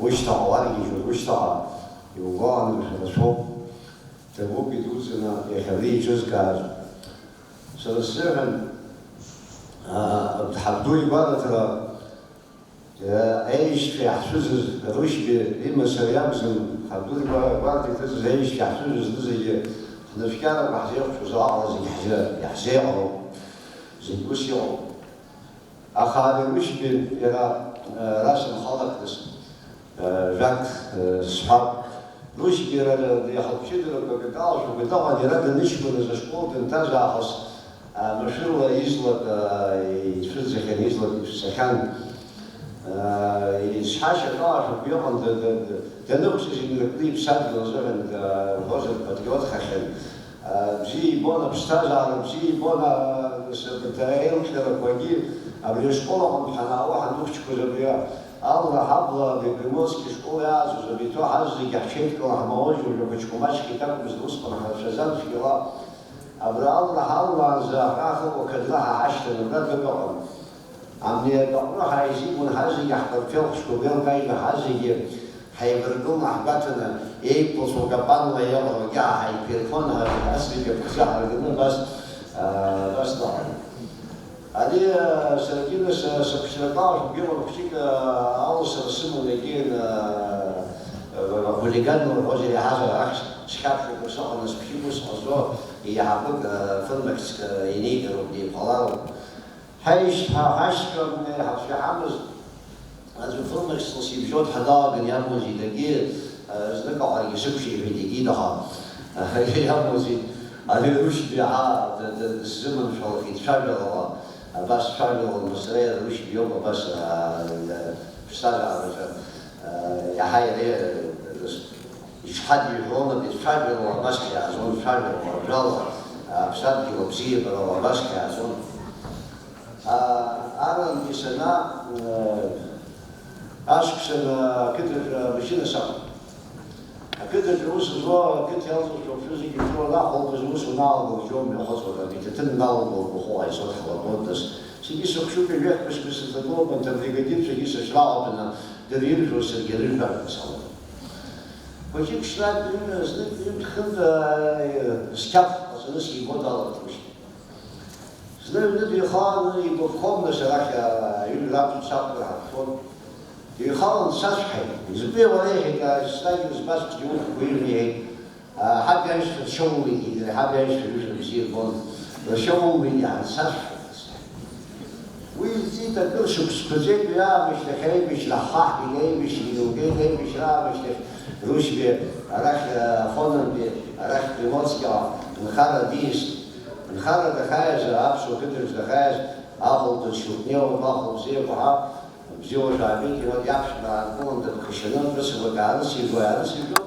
ушьҭаҟа уаргьежьуеит, ушьҭаҟа иугәаланаршәар рацәоуп. Ҭабуп идуӡӡаны иахьа абри еиҿызкааз. Сара сзыҳәан, а, ҳабду игәараҭара Аишьцәа иаҳцәыӡыз Рушьби имацара иакәӡам, ҳабду игәарҭа иҭыҵыз аишьцәа иаҳцәыӡыз зегьы ҳнацәкьарақәа ҳзеиҟәшәоз аҟара зегь ҳзы-, иаҳзеиҟароуп, зегь ус иҟоуп. Аха ари Рушьби иара, э, расынхалак нас, э, жәак, э, сҳәап. Рушьби иара ихатә ҷыдарақәа акалашәақәа дыҟан, иара даныҷкәыназ ашкол дынҭаз аахыс, машәырла излак, э, ицәырӡахьан, излак ицәцахьан. Изҳашьа акалашәақәа иҟан, да-, да-, да-, данықәҵыз инаркны иԥсадгьыл азыҳәан, да-, рҳәозар, патриотхахьан. Бзиа ибон аԥсҭазаара, бзиа ибон, а, нас, абарҭ аилҟьарақәагьы. Абри ашкол аҟынтә ҳанаауа, ҳанхәыҷқәаз абри Алра ҳабла, абри Приморски ашкол иааӡоз, абри иҭоу ҳазегьы ҳҽеидкыла ҳмауазшәа, хәыҷқәа маҷк иҭакәмызт, усҟан ҳрацәаӡан цәгьала. Абра Алра ҳалалаанӡа ҳара ҳыҟоу ақыдра ҳа ҳашьҭан, абра дәык ыҟан. Амни атәаҟны ҳаизигон ҳазегьы ҳкартфел хәыҷқәа гәеилкаажьны ҳазегьы ҳаибаргыланы ҳгәаҭаны, еиқәлацәоу капанла иҟоу акьаа ҳаиқәирхон, ҳа-, ҳазегьы аԥхӡы ҳарганы абас, аа, абас даҟан. Ари, аа, саргьы нас, аа, сыхәыҷра акалашәақәа иҟан хәыҷык, аа, аласра сыман егьи, аа, хулиганла рҳәозар иаҳаз арахь схьаԥшуп, ус ыҟан, нас ԥшьҩык ус ҟазҵо еиҳабык, аа, фырмахьцк, аа, инеигароуп, деиқәалароуп. Ҳаишьцәа, ҳашьцәа, ҳаԥшәма иҳамаз аӡәы фырмахьцла сибжьон ҳәа далаган иамоузеи, дагьы, э, знык аҟарагьы сықәшеиҳәеит, егьи даҟа иамоузеи, ари Рушьби ҳа д-, д-, дысзыманшәалахеит цәажәалала, абас цәажәалала, нас ара иара Рушьби иоуп, абас, а, ԥсҭазаараҿы, а, иаҳа иара, э, дыс-, Ишҳадиҳәалак, дцәажәалон, абасгьы иаазон, дцәажәалон, ажәала, аԥсадгьыл абзиабарала, абасгьы иаазон. А, арантәи сана, э, ашықәсан, э, ақыҭаҿы амашьына сақәын. Ақыҭаҿы аус зуа, ақыҭа иалҵуа шәҟәқәа зегьы рҿы уанахәылԥаз, аус уаналагалак, џьоумҩахыҵуан, иҭаҭын налгон, гәахәыла исоҭҳалатәуан, нас. Саргьы сыхшыҩ жәаф ԥшьба сызҭагылоуп, анҭ абригадирцәагьы сышралатәаны дырҩыржәуа, саргьы арыжәтә ажәақәа салон. Хәыҷык ҽнак ҩымҩа знык ҩымҭ хынтә, аа, сқьаф ҟаҵаны сибо далагоит. Зны аҩны дихаланы игәаԥхомда, сара ахь, аа, аҩны раԥхьа сақәтәар ҳаԥхьон. Дихалан дсацәҳаит. Изакәи уара, иҳәеит, аа, еснагь узбаз бзиа уқәгәыӷны, иҳәеит. Ҳаб иаҩсҭа дшьоумеигеит, иара ҳаб иаҩсҭа ҩыжәра бзиа ирбон, лашьа умеигеит, ҳанцашәа. Уи иҵит акыр шықәсқәа ҵеитәи аамышьҭахь аибашьра ҳхаҳгеит, аибашьра еилгеит, аибашьра аамышьҭахь Рушьби арахь, Афонынтәи арахь Приморскиҟа нхара диаст. Нхара дахьааиз, аԥсуа қыҭаҿы дахьааиз, ахәылԥаз шьоук неиуан, ахәылԥ бзиақәа ҳәа, бзиа уажә аабеит, иуа иаԥшәма аанкылан дыԥхашьаны, рыцәақәак аарыцижәо, иаарыцижәо.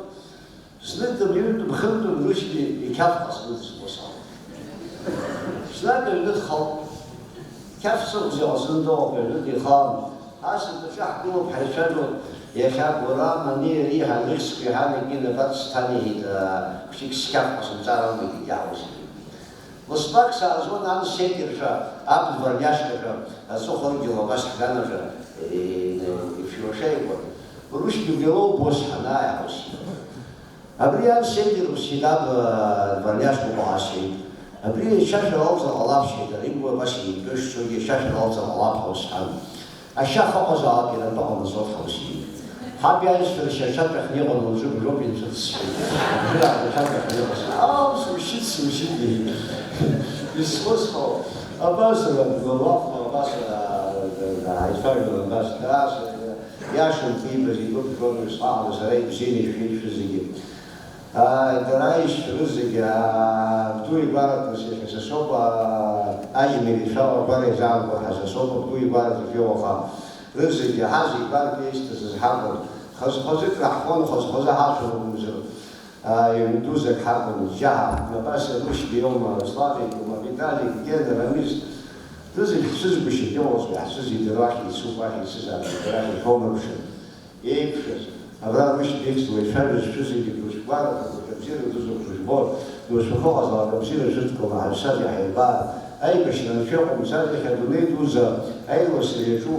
Знык дымҩынтә-мхынтәын Рушьби иқьаф ҟазҵаны дызбо салон. Ҽнак аҩны дхалт. Қьаф сыхәзеи ҟазҵаны дыҟоуп, аҩны дихалан. Асыртәаҿы ҳгылоуп, ҳаицәажәоит. Иахьа Гәырам, ани, ари ҳанрыхьӡқәа иҳанагеит, абар сҭанеиҳәеит, аа, хәыҷык сқьаф ҟасымҵар амуит, егьаҳуазгьы. Ласбак саазон, ан сеидршәа, аб дворняжкашәа, аҵыхәа рыдгьыл абас ҳганажәа, е-, е-, ишәиуашәа икәын. Рушьби Белоу бос ҳанааи ҳаус. Абри ан сеидрус иҭаб, э, дворняжкоуп ҳәа сҳәеит. Абри ишьашәыр алҵыр ҟалап сҳәеит, ари игәы абас еиқәышцәогьы ишьашәыр алҵыр ҟалап ҳәа усҳәан. Ашьа ахаҟазаалак иара атәы ҟамлаӡоит ҳәа усҳәеит. Ҳаб иаҩсҭара шьашьаҵәахны иҟан, уажәы бжоуп инцәыҵ сҳәеит. Бжьыла шьашьаҵәахны иҟаз. Ау, сымшьит, сымшьит, иҳәеит. Исхысхьоу, абас, лакәны, абас, а, ааицәажәон, абас, ас, Иашан иибаз игәы ԥжәон, исҟаҳауа сара ибзианы ишәеишәа зегьы. Дара аишьцәа рызегьы, абду игәараҭа, нас иахьа са соуп, аџьмери шәала агәара изаанхоит ҳәа са соуп, абду игәараҭа шәеиуаха рызегьы, ҳазегь гәарҭа еишьҭазыз ҳакәын, хаз-хазык раҳхон, хаз-хазы ҳацәан акәымзар, ҩын дузак ҳакәын, џьаҳа, Набасиа Рушьба иоума, Славик, Виталик, Гена, Рамиз, рызегь ҳцәызгәышьеит, иҟалҵои ҳцәыз идыруашәа, ицуп ахь ицызаап, дара иҳәомырԥшын. Еиқәшәаз, абра Рушьба ихьӡ уаҩ цәажәа зшәыз зегьы душәгәараҭатәуп, абзиара дузықәшәыжәбон, душәахо ҟазалак абзиара шәыдкыланы ҳаҩсаз иаҳаирбаар, аибашьра анцәа иҟоумҵар, иахьа адунеи дуӡӡа аиласра иаҿу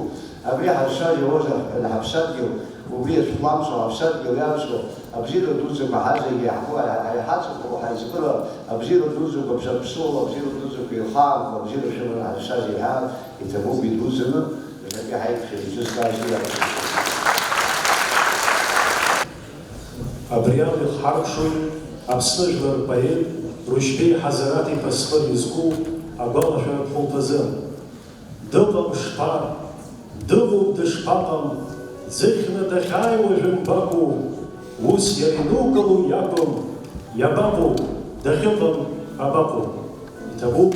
абри ҳазшаз иоуазар ҳәа ҳаԥсадгьыл, убри иацәхәламсуа ҳаԥсадгьыл иавсуа абзиара дуӡӡақәа ҳазегьы иаҳку, ҳаиҳаҵәаху, ҳаизкыра абзиара дуӡӡақәа, Аԥсны аԥсуала абзиара дуӡӡақәа еилхаанхо абзиара шәыманы ҳаҩсаз иҳәар иҭабуп идуӡӡаны. Иахьатәи ҳаиқәшәара иҿызкааз иакәын. Абри ала ихҳаркәшоит Аԥсны жәлар рпоет Рушьбеи Ҳазараҭ-иԥа Сфыр изку агәалашәаратә хәылԥазы. Дыҟам шԥа, дыҟоуп дышԥаҟам, ӡыхьны дахьааиуа жәымбакоу, ус иара инукыло иакәым, иабаҟоу, дахьыҟам абаҟоу? Иҭабуп